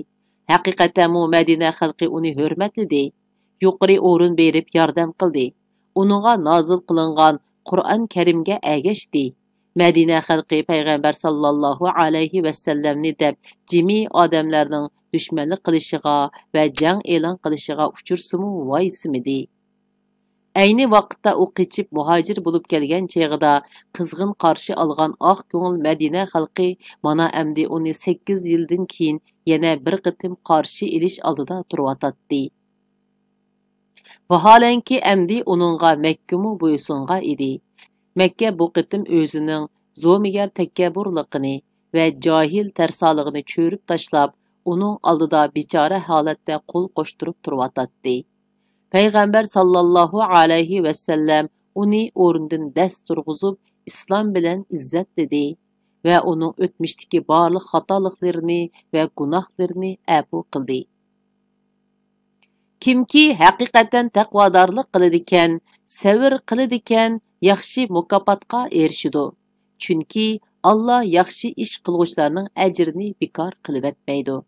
ھەقىقەتەنمۇ مەدىنە خەلقى ئۇنى ھۆرمەتلىدى. يۇقىرى ئورۇن بېرىپ ياردەم قىلدى. ئۇنىڭغا نازىل قىلىنغان قۇرئان كەرىمگە ئەگەشتى. مەدىنە خەلقى پەيغەمبەر ساللاللاھۇ ئەلەيھى ۋەسەللەمنى دەپ جىمى ئادەملەرنىڭ دۈشمەنلىك قىلىشىغا ۋە جەڭ ئېلان قىلىشىغا ئۇچرىسىمۇ ۋايسىمىدى. ئەينى ۋاقىتتا ئۇ قېچىپ مۇھاجىر بولۇپ كەلگەن چېغىدا قىزغىن قارشى ئالغان ئاق كۆڭۈل مەدىنە خەلقى مانا ئەمدى ئۇنى سەككىز يىلدىن كېيىن يەنە بىر قېتىم قارشى ئېلىش ئالدىدا تۇرۇۋاتاتتى. ۋاھالەنكى، ئەمدى ئۇنىڭغا مەككىمۇ بويسۇنغان ئىدى. مەككە بۇ قېتىم ئۆزىنىڭ زومىگەر تەكەببۇرلۇقىنى ۋە جاھىل تەرسالىقىنى چۆرۈپ تاشلاپ، ئۇنىڭ ئالدىدا بىچارە ھالەتتە قول قوشتۇرۇپ تۇرۇۋاتاتتى. پەيغەمبەر ساللاللاھۇ ئەلەيھى ۋەسەللەم ئۇنى ئورنىدىن دەس تۇرغۇزۇپ، ئىسلام بىلەن ئىززەتلىدى ۋە ئۇنىڭ ئۆتمۈشتىكى بارلىق خاتالىقلىرىنى ۋە گۇناھلىرىنى ئەپۇ قىلدى. كىمكى ھەقىقەتەن تەقۋادارلىق قىلىدىكەن، سەۋر قىلىدىكەن، ياخشى مۇكاپاتقا ئېرىشىدۇ. چۈنكى ئاللا ياخشى ئىش قىلغۇچىلارنىڭ ئەجرىنى بىكار قىلىۋەتمەيدۇ.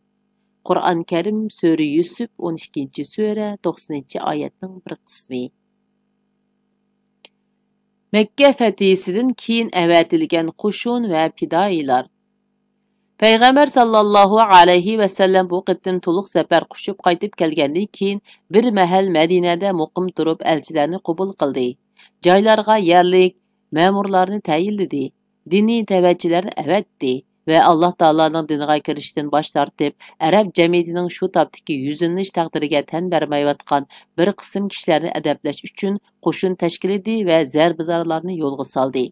قۇرئان كەرىم، سۈرە يۈسۈپ، ئون ئىككىنچى سۈرە، توقسىنىنچى ئايەتنىڭ بىر قىسمى. مەككە فەتھىسىدىن كېيىن ئەۋەتىلگەن قوشۇن ۋە پىدائىيلار. پەيغەمبەر ساللاللاھۇ ئەلەيھى ۋەسەللەم بۇ قېتىم تولۇق زەپەر قۇچۇپ قايتىپ كەلگەندىن كېيىن، بىر مەھەل مەدىنەدە مۇقىم تۇرۇپ، ئەلچىلەرنى قوبۇل قىلدى. جايلارغا يەرلىك مەمۇرلارنى تەيىنلىدى. دىنىي تەۋەچىلەرنى ئەۋەتتى ۋە ئاللا تائالانىڭ دىنىغا كىرىشتىن باش تارتىپ، ئەرەب جەمئىيىتىنىڭ شۇ تاپتىكى يۈزلىنىش تەقدىرىگە تەن بەرمەيۋاتقان بىر قىسىم كىشىلەرنى ئەدەپلەش ئۈچۈن قوشۇن تەشكىللىدى ۋە زەربىدارلارنى يولغا سالدى.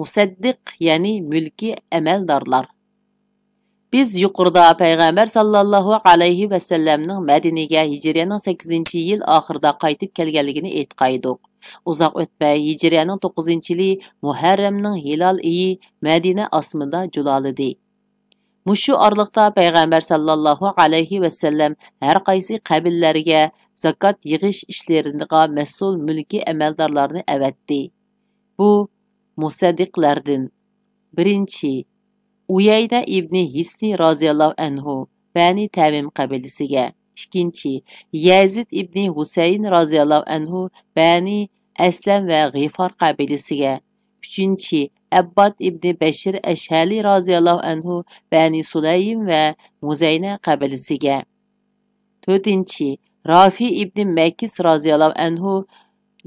مۇسەددىق، يەنى مۈلكىي ئەمەلدارلار. بىز يۇقىرىدا پەيغەمبەر ساللاللاھۇ ئەلەيھى ۋەسەللەمنىڭ مەدىنىگە ھىجرىيەنىڭ سەككىزىنچى يىل ئاخىرىدا قايتىپ كەلگەنلىكىنى ئېيتقانىدۇق. ئۇزاق ئۆتمەي، ھىجرىيەنىڭ توققۇزىنچى يىلى مۇھەررەمنىڭ ھىلال ئېيى مەدىنە ئاسمىنىدا جۇلالىدى. مۇشۇ ئارىلىقتا پەيغەمبەر ساللاللاھۇ ئەلەيھى ۋەسەللەم ھەر قايسى قەبىلىلەرگە زاكات يىغىش ئىشلىرىغا مەسئۇل مۈلكىي ئەمەلدارلارنى ئەۋەتتى. بۇ مۇسەددىقلەردىن: بىرىنچى، ئۇيەينە ئىبنى ھىسنى رازىياللاھۇ ئەنھۇ، بەنى تەمىم قەبىلىسىگە. ئىككىنچى، يەزىد ئىبنى ھۇسەيىن رازىياللاھۇ ئەنھۇ، بەنى ئەسلەم ۋە غىفار قەبىلىسىگە. ئۈچىنچى، ئەبباد ئىبنى بەشىر ئەشھەلى رازىياللاھۇ ئەنھۇ، بەنى سۇلەيم ۋە مۇزەينە قەبىلىسىگە. تۆتىنچى، رافى ئىبنى مەكىس رازىياللاھۇ ئەنھۇ،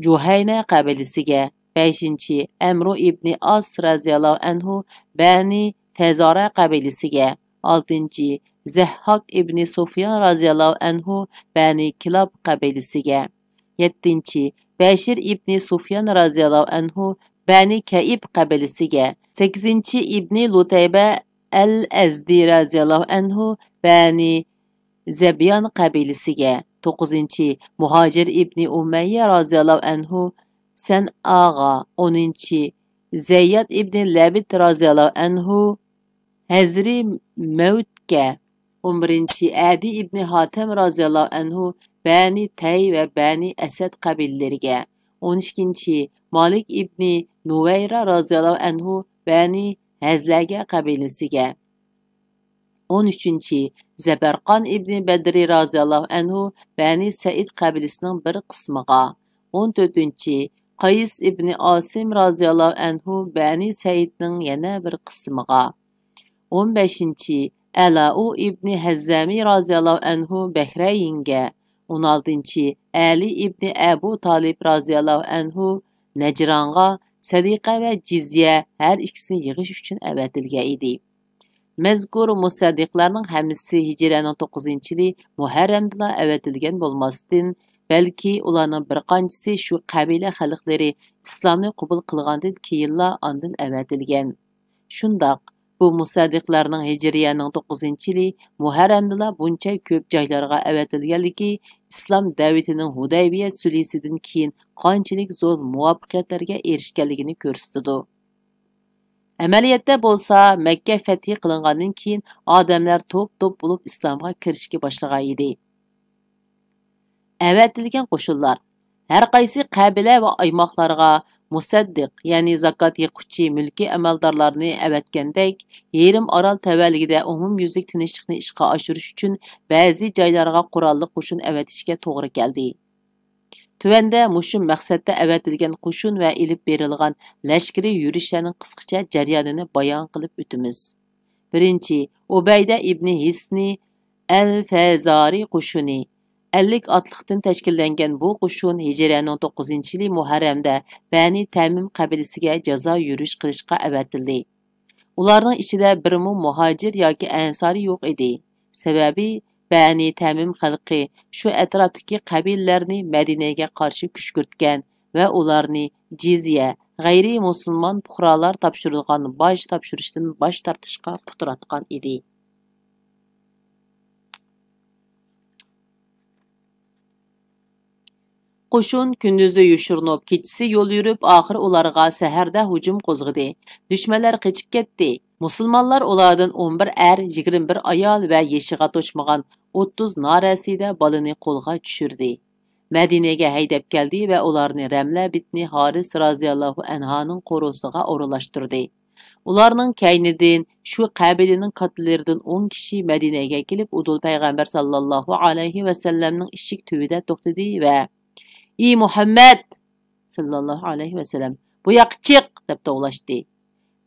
جۇھەينە قەبىلىسىگە. بەشىنچى، ئەمرۇ ئىبنى ئاس رازىياللاھۇ ئەنھۇ، بەنى فەزارە قەبىلىسىگە. ئالتىنچى، زەھھاك ئىبنى سۇفيان رازىياللاھۇ ئەنھۇ، بەنى كىلاب قەبىلىسىگە. يەتتىنچى، بەشىر ئىبنى سۇفيان رازىياللاھۇ ئەنھۇ، بەنى كەئىب قەبىلىسىگە. سەككىزىنچى، ئىبنى لۇتەيبە ئەل ئەزدى رازىياللاھۇ ئەنھۇ، بەنى زەبيان قەبىلىسىگە. توققۇزىنچى، مۇھاجىر ئىبنى ئۇمەييە رازىياللاھۇ ئەنھۇ، سەنئاغا. ئونىنچى، زەيياد ئىبنى لەبىت رازىياللاھۇ ئەنھۇ، ھەزرى مەۋتكە. ئون بىرىنچى، ئەدى ئىبنى ھاتەم رازىياللاھۇ ئەنھۇ، بەنى تەي ۋە بەنى ئەسەد قەبىلىلىرىگە. ئون ئىككىنچى، مالىك ئىبنى نۇۋەيرە رازىياللاھۇ ئەنھۇ، بەنى ھەزلەگە قەبىلىسىگە. ئون ئۈچىنچى، زەبەرقان ئىبنى بەدرى رازىياللاھۇ ئەنھۇ، بەنى سەئىد قەبىلىسىنىڭ بىر قىسمىغا. ئون تۆتىنچى، قەيس ئىبنى ئاسىم رازىياللاھۇ ئەنھۇ، بەنى سەئىدنىڭ يەنە بىر قىسمىغا. ئون بەشىنچى، ئەلاۇ ئىبنى ھەززەمى رازىياللاھۇ ئەنھۇ، بەھرەينگە. ئون ئالتىنچى، ئەلى ئىبنى ئەبۇ تالىپ رازىياللاھۇ ئەنھۇ، نەجرانغا. سەدىقە ۋە جىزيە ھەر ئىككىسىنى يىغىش ئۈچۈن ئەۋەتىلگەن ئىدى. مەزكۇر مۇسەددىقلارنىڭ ھەممىسى ھىجرىيەنىڭ توققۇزىنچى يىلى مۇھەررەمدىلا ئەۋەتىلگەن بولماستىن، بەلكى ئۇلارنىڭ بىر قانچىسى شۇ قەبىلە خەلقلىرى ئىسلامنى قوبۇل قىلغاندىن كېيىنلا ئاندىن ئەۋەتىلگەن. شۇنداق، بۇ مۇسەددىقلارنىڭ ھىجرىيەنىڭ توققۇزىنچى يىلى مۇھەررەمدىلا بۇنچە كۆپ جايلارغا ئەۋەتىلگەنلىكى ئىسلام دەۋىتىنىڭ ھۇدەيبىيە سۈلھىسىدىن كېيىن قانچىلىك زور مۇۋەپپەقىيەتلەرگە ئېرىشكەنلىكىنى كۆرسىتىدۇ. ئەمەلىيەتتە بولسا، مەككە فەتھى قىلىنغاندىن كېيىن ئادەملەر توپ-توپ بولۇپ ئىسلامغا كىرىشكە باشلىغان ئىدى. ئەۋەتىلگەن قوشۇنلار ھەر قايسى قەبىلە ۋە ئايماقلارغا مۇسەددىق، يەنى زاكات يىغقۇچى مۈلكىي ئەمەلدارلارنى ئەۋەتكەندەك، يېرىم ئارال تەۋەلىكىدە ئومۇميۈزلۈك تىنچلىقنى ئىشقا ئاشۇرۇش ئۈچۈن بەزى جايلارغا قوراللىق قوشۇن ئەۋەتىشكە توغرا كەلدى. تۆۋەندە مۇشۇ مەقسەتتە ئەۋەتىلگەن قوشۇن ۋە ئېلىپ بېرىلغان لەشكىرىي يۈرۈشلەرنىڭ قىسقىچە جەريانىنى بايان قىلىپ ئۆتىمىز. بىرىنچى، ئۇبەيدە ئىبنى ھىسنى ئەل فەزارى قوشۇنى. ئەللىك ئاتلىقتىن تەشكىللەنگەن بۇ قوشۇن ھىجرىيەنىڭ توققۇزىنچى يىلى مۇھەررەمدە بەنى تەمىم قەبىلىسىگە جازا يۈرۈش قىلىشقا ئەۋەتىلدى. ئۇلارنىڭ ئىچىدە بىرمۇ مۇھاجىر ياكى ئەنسارى يوق ئىدى. سەۋەبى، بەنى تەمىم خەلقى شۇ ئەتراپتىكى قەبىلىلەرنى مەدىنەگە قارشى كۈشكۈرتكەن ۋە ئۇلارنى جىزيە، غەيرىي مۇسۇلمان پۇقرالار تاپشۇرۇلغان باج تاپشۇرۇشتىن باش تارتىشقا پۇتراتقان ئىدى. قوشۇن كۈندۈزى يوشۇرۇنۇپ، كېچىسى يول يۈرۈپ، ئاخىرى ئۇلارغا سەھەردە ھۇجۇم قوزغىدى. دۈشمەنلەر قېچىپ كەتتى. مۇسۇلمانلار ئۇلاردىن ئون بىر ئەر، يىگىرمە بىر ئايال ۋە يېشىغا توشمىغان ئوتتۇز نارەسىدە بالىنى قولغا چۈشۈردى. مەدىنىگە ھەيدەپ كەلدى ۋە ئۇلارنى رەملە بىتنى ھارىس رازىياللاھۇ ئەنھانىڭ قورۇسىغا ئورۇنلاشتۇردى. ئۇلارنىڭ كەينىدىن شۇ قەبىلىنىڭ كاتتىلىرىدىن ئون كىشى مەدىنەگە كېلىپ، ئۇدۇل پەيغەمبەر ساللاللاھۇ ئەلەيھى ۋەسەللەمنىڭ ئىشىك تۈۋىدە توختىدى ۋە، «ئى مۇھەممەد ساللاللاھۇ ئەلەيھى ۋەسەللەم، بۇ ياققا چىق!» دەپ توۋلاشتى.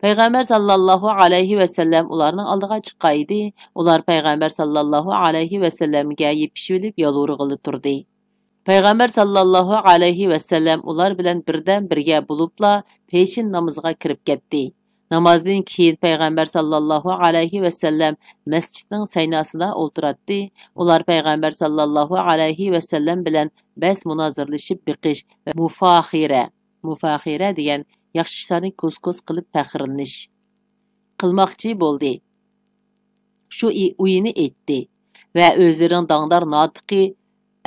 پەيغەمبەر ساللاللاھۇ ئەلەيھى ۋەسەللەم ئۇلارنىڭ ئالدىغا چىققانىدى. ئۇلار پەيغەمبەر ساللاللاھۇ ئەلەيھى ۋەسەللەمگە يېپىشىۋېلىپ يالۋۇرغىلى تۇردى. پەيغەمبەر ساللاللاھۇ ئەلەيھى ۋەسەللەم ئۇلار بىلەن بىردەم بىرگە بولۇپلا پېشىن نامىزىغا كىرىپ كەتتى. نامازدىن كېيىن پەيغەمبەر ساللاللاھۇ ئەلەيھى ۋەسەللەم مەسچىتنىڭ سەيناسىدا ئولتۇراتتى. ئۇلار پەيغەمبەر ساللاللاھۇ ئەلەيھى ۋەسەللەم بىلەن بەس مۇنازىرىلىشىپ بېقىش ۋە مۇفاخىرە، مۇفاخىرە دېگەن ياخشى ئىشلارنى كوس-كوس قىلىپ پەخىرلىنىش قىلماقچى بولدى. شۇ ئى-، ئويىنى ئېيتتى ۋە ئۆزلىرىنىڭ داڭدار ناتىقى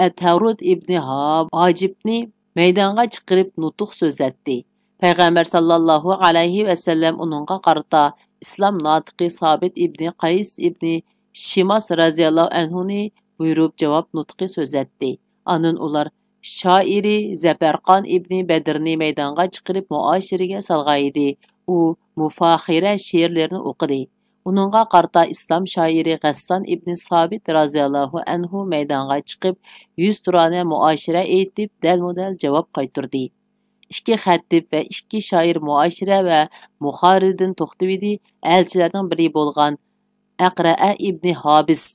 ئەتەرۇد ئىبنى ھا-، ھاجىبنى مەيدانغا چىقىرىپ نۇتۇق سۆزلەتتى. پەيغەمبەر ساللاللاھۇ ئەلەيھى ۋەسەللەم ئۇنىڭغا قارىتا ئىسلام ناتىقى سابىت ئىبنى قەيس ئىبنى شىماس رازىياللاھۇ ئەنھۇنى بۇيرۇپ جاۋاب نۇتقى سۆزلەتتى. ئاندىن ئۇلار شائىرى زەپەرقان ئىبنى بەدرنى مەيدانغا چىقىرىپ مۇئاشىرىگە سالغانىدى. ئۇ مۇفاخىرە شېئىرلىرىنى ئوقۇدى. ئۇنىڭغا قارىتا ئىسلام شائىرى غەسسان ئىبنى سابىت رازىياللاھۇ ئەنھۇ مەيدانغا چىقىپ، يۈز تۇرانە مۇئاشىرە ئېيتىپ، دەلمۇدەل جاۋاب قايتۇردى. ئىككى خەتىپ ۋە ئىككى شائىر مۇئاشىرە ۋە مۇخارىردىن توختىۋىدى، ئەلچىلەرنىڭ بىرى بولغان ئەقرەئە ئىبنى ھابىس،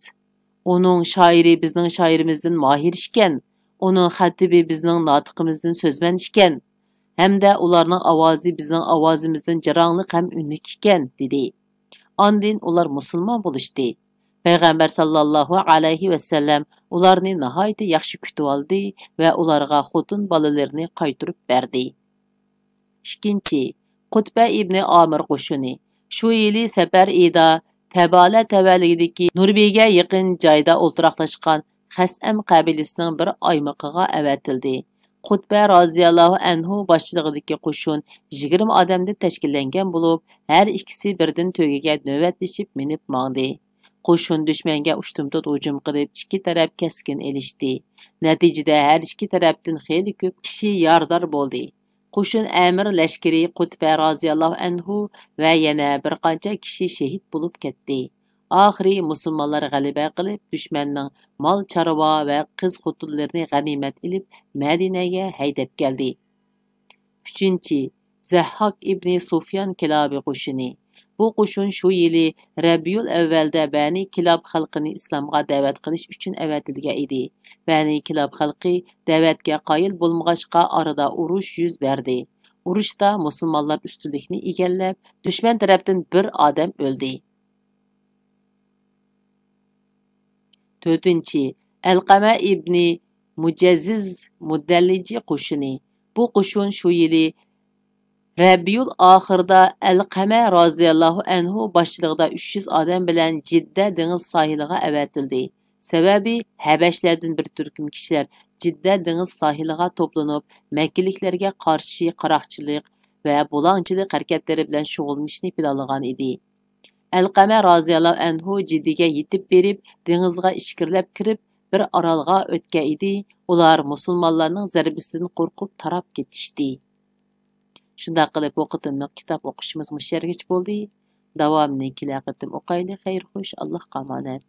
ئۇنىڭ شائىرى بىزنىڭ شائىرىمىزدىن ماھىر ئىكەن، ئۇنىڭ خەتىپى بىزنىڭ ناتىقىمىزدىن سۆزمەن ئىكەن، ھەمدە ئۇلارنىڭ ئاۋازى بىزنىڭ ئاۋازىمىزدىن جاراڭلىق ھەم ئۈنلۈك ئىكەن، دېدى. ئاندىن ئۇلار مۇسۇلمان بولۇشتى. پەيغەمبەر ساللاللاھۇ ئەلەيھى ۋەسەللەم ئۇلارنى ناھايىتى ياخشى كۈتۈۋالدى ۋە ئۇلارغا خوتۇن بالىلىرىنى قايتۇرۇپ بەردى. ئىككىنچى، قۇتبە ئىبنى ئامىر قوشۇنى شۇ يىلى سەپەر ئېيىدا تەبالە تەۋەلىكىدىكى نۇربىگە يېقىن جايدا ئولتۇراقلاشقان خەسئەم قەبىلىسىنىڭ بىر ئايمىقىغا ئەۋەتىلدى. قۇتبە رازىياللاھۇ ئەنھۇ باشچىلىقىدىكى قوشۇن يىگىرمە ئادەمدىن تەشكىللەنگەن بولۇپ، ھەر ئىككىسى بىردىن تۆگىگە نۆۋەتلىشىپ مىنىپ ماڭدى. قوشۇن دۈشمەنگە ئۇشتۇمتۇت ھۇجۇم قىلىپ، ئىككى تەرەپ كەسكىن ئېلىشتى. نەتىجىدە ھەر ئىككى تەرەپتىن خېلى كۆپ كىشى يارىدار بولدى. قوشۇن ئەمىر لەشكىرى قۇتبە رازىياللاھۇ ئەنھۇ ۋە يەنە بىر قانچە كىشى شېھىت بولۇپ كەتتى. ئاخىرى مۇسۇلمانلار غەلىبە قىلىپ، دۈشمەننىڭ مال-چارۋا ۋە قىز-خوتۇنلىرىنى غەنىيمەت ئېلىپ، مەدىنەگە ھەيدەپ كەلدى. ئۈچىنچى، زەھھاك ئىبنى سۇفيان كىلابى قوشۇنى. بۇ قوشۇن شۇ يىلى رەبىئۇل ئەۋۋەلدە بەنى كىلاب خەلقىنى ئىسلامغا دەۋەت قىلىش ئۈچۈن ئەۋەتىلگەن ئىدى. بەنى كىلاب خەلقى دەۋەتكە قايىل بولمىغاچقا، ئارىدا ئۇرۇش يۈز بەردى. ئۇرۇشتا مۇسۇلمانلار ئۈستۈنلۈكنى ئىگىلەپ، دۈشمەن تەرەپتىن بىر ئادەم ئۆلدى. تۆتىنچى، ئەلقەمە ئىبنى مۇجەززىز مۇدەللىجى قوشۇنى. بۇ قوشۇن شۇ يىلى رەبىئۇل ئاخىردا ئەلقەمە رازىياللاھۇ ئەنھۇ باشچىلىقىدا ئۈچ يۈز ئادەم بىلەن جىددە دېڭىز ساھىلىغا ئەۋەتىلدى. سەۋەبى، ھەبەشلەردىن بىر تۈركۈم كىشىلەر جىددە دېڭىز ساھىلىغا توپلىنىپ، مەككىلىكلەرگە قارشى قاراقچىلىق ۋە بۇلاڭچىلىق ھەرىكەتلىرى بىلەن شۇغۇللىنىشنى پىلانلىغان ئىدى. ئەلقەمە رازىياللاھۇ ئەنھۇ جىددىگە يېتىپ بېرىپ، دېڭىزغا ئىچكىرىلەپ كىرىپ، بىر ئارالغا ئۆتكەن ئىدى. ئۇلار مۇسۇلمانلارنىڭ زەربىسىدىن قورقۇپ تاراپ كېتىشتى. شۇنداق قىلىپ، بۇ قېتىملىق كىتاب ئوقۇشىمىز مۇشۇ يەرگىچە بولدى. داۋامىنى كېلەر قېتىم ئوقايلى. خەير خوش، ئاللاھقا ئامانەت.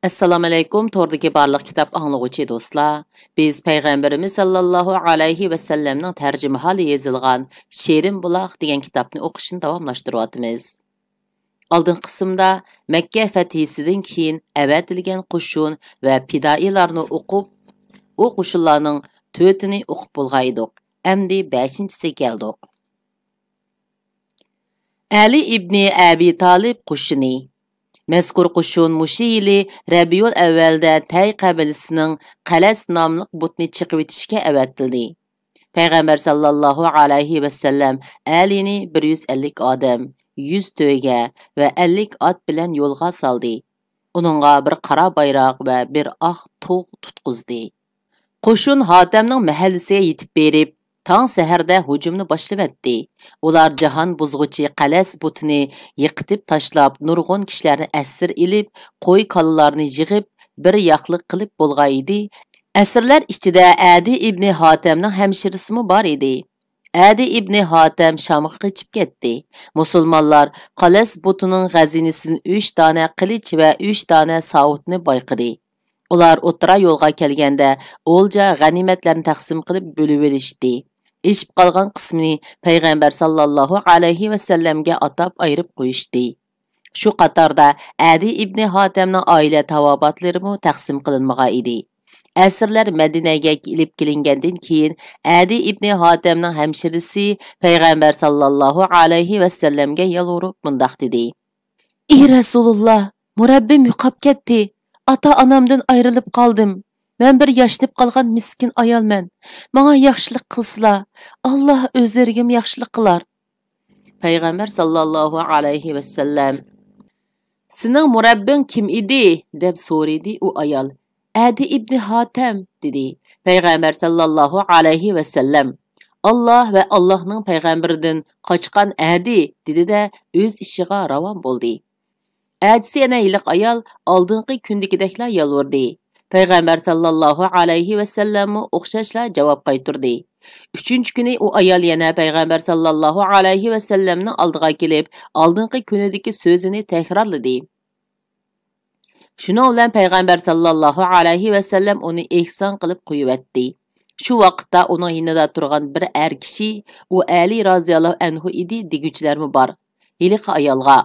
ئەسسالامۇئەلەيكۇم، توردىكى بارلىق كىتاب ئاڭلىغۇچى دوستلار. بىز پەيغەمبىرىمىز ساللاللاھۇ ئەلەيھى ۋەسەللەمنىڭ تەرجىمىھالى يېزىلغان شېرىن بۇلاق دېگەن كىتابنى ئوقۇشنى داۋاملاشتۇرۇۋاتىمىز. ئالدىنقى قىسىمدا مەككە فەتھىسىدىن كېيىن ئەۋەتىلگەن قوشۇن ۋە پىدائىيلارنى ئوقۇپ، ئۇ قوشۇنلارنىڭ تۆتىنى ئوقۇپ بولغان ئىدۇق. ئەمدى بەشىنچىسىگە كەلدۇق. ئەلى ئىبنى ئەبى تالىپ قوشۇنى. مەزكۇر قوشۇن مۇشۇ يىلى رەبىئۇل ئەۋۋەلدە تەي قەبىلىسىنىڭ قەلەس ناملىق بۇتنى چېقىۋېتىشكە ئەۋەتىلدى. پەيغەمبەر ساللاللاھۇ ئەلەيھى ۋەسەللەم ئەلىنى بىر يۈز ئەللىك ئادەم، يۈز تۆگە ۋە ئەللىك ئات بىلەن يولغا سالدى. ئۇنىڭغا بىر قارا بايراق ۋە بىر ئاق تۇغ تۇتقۇزدى. قوشۇن ھاتەمنىڭ مەھەللىسىگە يېتىپ بېرىپ، تاڭ سەھەردە ھۇجۇمنى باشلىۋەتتى. ئۇلار جاھان بۇزغۇچى قەلەس بۇتىنى يىقىتىپ تاشلاپ، نۇرغۇن كىشىلەرنى ئەسىر ئېلىپ، قوي-كالىلارنى يىغىپ، بىر ياقلىق قىلىپ بولغان ئىدى. ئەسىرلەر ئىچىدە ئەدى ئىبنى ھاتەمنىڭ ھەمشىرىسىمۇ بار ئىدى. ئەدى ئىبنى ھاتەم شامغا قېچىپ كەتتى. مۇسۇلمانلار قەلەس بۇتىنىڭ خەزىنىسىدىن ئۈچ دانە قىلىچ ۋە ئۈچ دانە ساۋۇتنى بايقىدى. ئۇلار ئوتتۇرا يولغا كەلگەندە، ئولجا غەنىيمەتلەرنى تەقسىم قىلىپ بۆلۈۋېلىشتى. ئېشىپ قالغان قىسمىنى پەيغەمبەر ساللاللاھۇ ئەلەيھى ۋەسەللەمگە ئاتاپ ئايرىپ قويۇشتى. شۇ قاتاردا ئەدى ئىبنى ھاتەمنىڭ ئائىلە تاۋابىئاتلىرىمۇ تەقسىم قىلىنمىغان ئىدى. ئەسىرلەر مەدىنەگە ئېلىپ كېلىنگەندىن كېيىن، ئەدى ئىبنى ھاتەمنىڭ ھەمشىرىسى پەيغەمبەر ساللاللاھۇ ئەلەيھى ۋەسەللەمگە يالۋۇرۇپ مۇنداق دېدى: ئى رەسۇلۇللا، مۇرەببىم يوقاپ كەتتى. ئاتا-ئانامدىن ئايرىلىپ قالدىم. مەن بىر ياشىنىپ قالغان مىسكىن ئايالمەن. ماڭا ياخشىلىق قىلسىلا، ئاللا ئۆزلىرىگىمۇ ياخشىلىق قىلار. پەيغەمبەر ساللاللاھۇ ئەلەيھى ۋەسەللەم: «سېنىڭ مۇرەببىڭ كىم ئىدى؟» دەپ سورىدى ئۇ ئايال. «ئەدى ئىبنى ھاتەم» دېدى. پەيغەمبەر ساللاللاھۇ ئەلەيھى ۋەسەللەم: «ئاللا ۋە ئاللانىڭ پەيغەمبىرىدىن قاچقان ئەدى» دېدى-دە، ئۆز ئىشىغا راۋان بولدى. ئەتىسى يەنە ھېلىقى ئايال ئالدىنقى كۈندىكىدەكلا يالۋۇردى. پەيغەمبەر ساللاللاھۇ ئەلەيھى ۋەسەللەممۇ ئوخشاشلا جاۋاب قايتۇردى. ئۈچىنچى كۈنى ئۇ ئايال يەنە پەيغەمبەر ساللاللاھۇ ئەلەيھى ۋەسەللەمنىڭ ئالدىغا كېلىپ، ئالدىنقى كۈنىدىكى سۆزىنى تەكرارلىدى. شۇنىڭ بىلەن پەيغەمبەر ساللاللاھۇ ئەلەيھى ۋەسەللەم ئۇنى ئېھسان قىلىپ قويۇۋەتتى. شۇ ۋاقىتتا ئۇنىڭ يېنىدا تۇرغان بىر ئەر كىشى، «ئۇ ئەلى رازىياللاھۇ ئەنھۇ ئىدى» دېگۈچىلەرمۇ بار. ھېلىقى ئايالغا: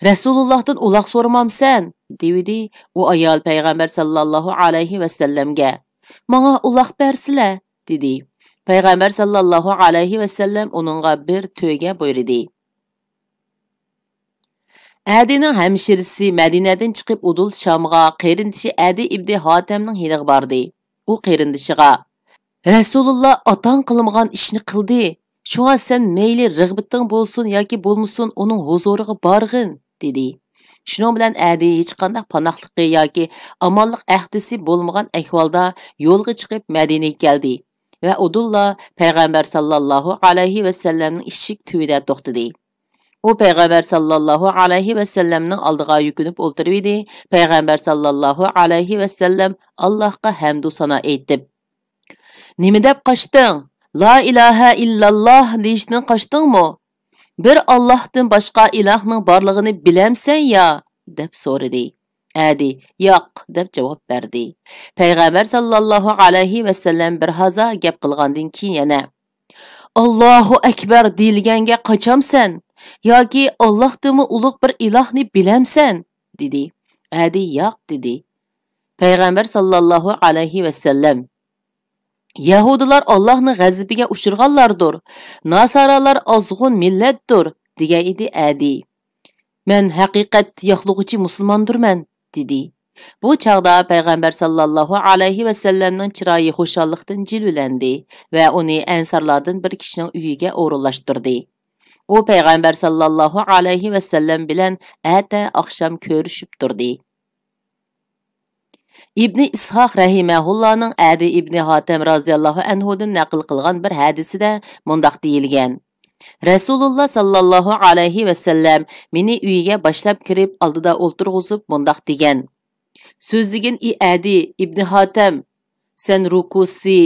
«رەسۇلۇللاھتىن ئۇلاغ سورىمامسەن؟» دېۋىدى. ئۇ ئايال پەيغەمبەر ساللاللاھۇ ئەلەيھى ۋەسەللەمگە: «ماڭا ئۇلاغ بەرسىلە!» دېدى. پەيغەمبەر ساللاللاھۇ ئەلەيھى ۋەسەللەم ئۇنىڭغا بىر تۆگە بۇيرۇدى. ئەدىنىڭ ھەمشىرىسى مەدىنەدىن چىقىپ ئۇدۇل شامغا قېرىندىشى ئەدى ئىبنى ھاتەمنىڭ يېنىغا باردى. ئۇ قېرىندىشىغا: «رەسۇلۇللا ئاتاڭ قىلمىغان ئىشنى قىلدى. شۇڭا سەن مەيلى رىغبىتىڭ بولسۇن ياكى بولمىسۇن، ئۇنىڭ ھۇزۇرىغا بارغىن» دېدى. شۇنىڭ بىلەن ئەدى ھېچقانداق پاناھلىقى ياكى ئامانلىق ئەھدىسى بولمىغان ئەھۋالدا يولغا چىقىپ مەدىنىگە كەلدى ۋە ئۇدۇللا پەيغەمبەر ساللاللاھۇ ئەلەيھى ۋەسەللەمنىڭ ئىشىك تۈۋىدە توختىدى. ئۇ پەيغەمبەر ساللاللاھۇ ئەلەيھى ۋەسەللەمنىڭ ئالدىغا يۈكۈنۈپ ئولتۇرۇۋىدى. پەيغەمبەر ساللاللاھۇ ئەلەيھى ۋەسەللەم ئاللاھقا ھەمدۇ سانا ئېيتىپ: «نېمە دەپ قاچتىڭ؟ لا ئىلاھە ئىللاللاھ دېيىشتىن قاچتىڭمۇ؟ بىر ئاللاھتىن باشقا ئىلاھنىڭ بارلىقىنى بىلەمسەن يا؟» دەپ سورىدى. ئەدى: «ياق» دەپ جاۋاب بەردى. پەيغەمبەر ساللاللاھۇ ئەلەيھى ۋەسەللەم بىر ھازا گەپ قىلغاندىن كېيىن يەنە: «ئاللاھۇ ئەكبەر دېيىلگەنگە قاچامسەن؟ ياكى ئاللاھتىنمۇ ئۇلۇغ بىر ئىلاھنى بىلەمسەن؟» دېدى. ئەدى: «ياق» دېدى. پەيغەمبەر ساللاللاھۇ ئەلەيھى ۋەسەللەم: يەھۇدىيلار ئاللاھنىڭ غەزىپىگە ئۇچرىغانلاردۇر، ناسارالار ئازغۇن مىللەتتۇر، دېگەن ئىدى ئەدى. مەن ھەقىقەت ياقلىغۇچى مۇسۇلماندۇرمەن، دېدى. بۇ چاغدا پەيغەمبەر ساللاللاھۇ ئەلەيھى ۋەسەللەمنىڭ چىرايى خۇشاللىقتىن جىلۋىلەندى ۋە ئۇنى ئەنسارلاردىن بىر كىشىنىڭ ئۆيىگە ئورۇنلاشتۇردى. ئۇ پەيغەمبەر ساللاللاھۇ ئەلەيھى ۋەسەللەم بىلەن ئەتە ئاخشام كۆرۈشۈپ تۇردى. ئىبنى ئىسھاق رەھىمەھۇللانىڭ ئەدى ئىبنى ھاتەم رازىياللاھۇ ئەنھۇدىن نەقىل قىلغان بىر ھەدىسىدە مۇنداق دېيىلگەن: رەسۇلۇللا ساللاللاھۇ ئەلەيھى ۋەسەللەم مېنى ئۆيىگە باشلاپ كىرىپ، ئالدىدا ئولتۇرغۇزۇپ مۇنداق دېگەن: سۆزلىگىن ئى ئەدى ئىبنى ھاتەم، سەن رۇكۇسى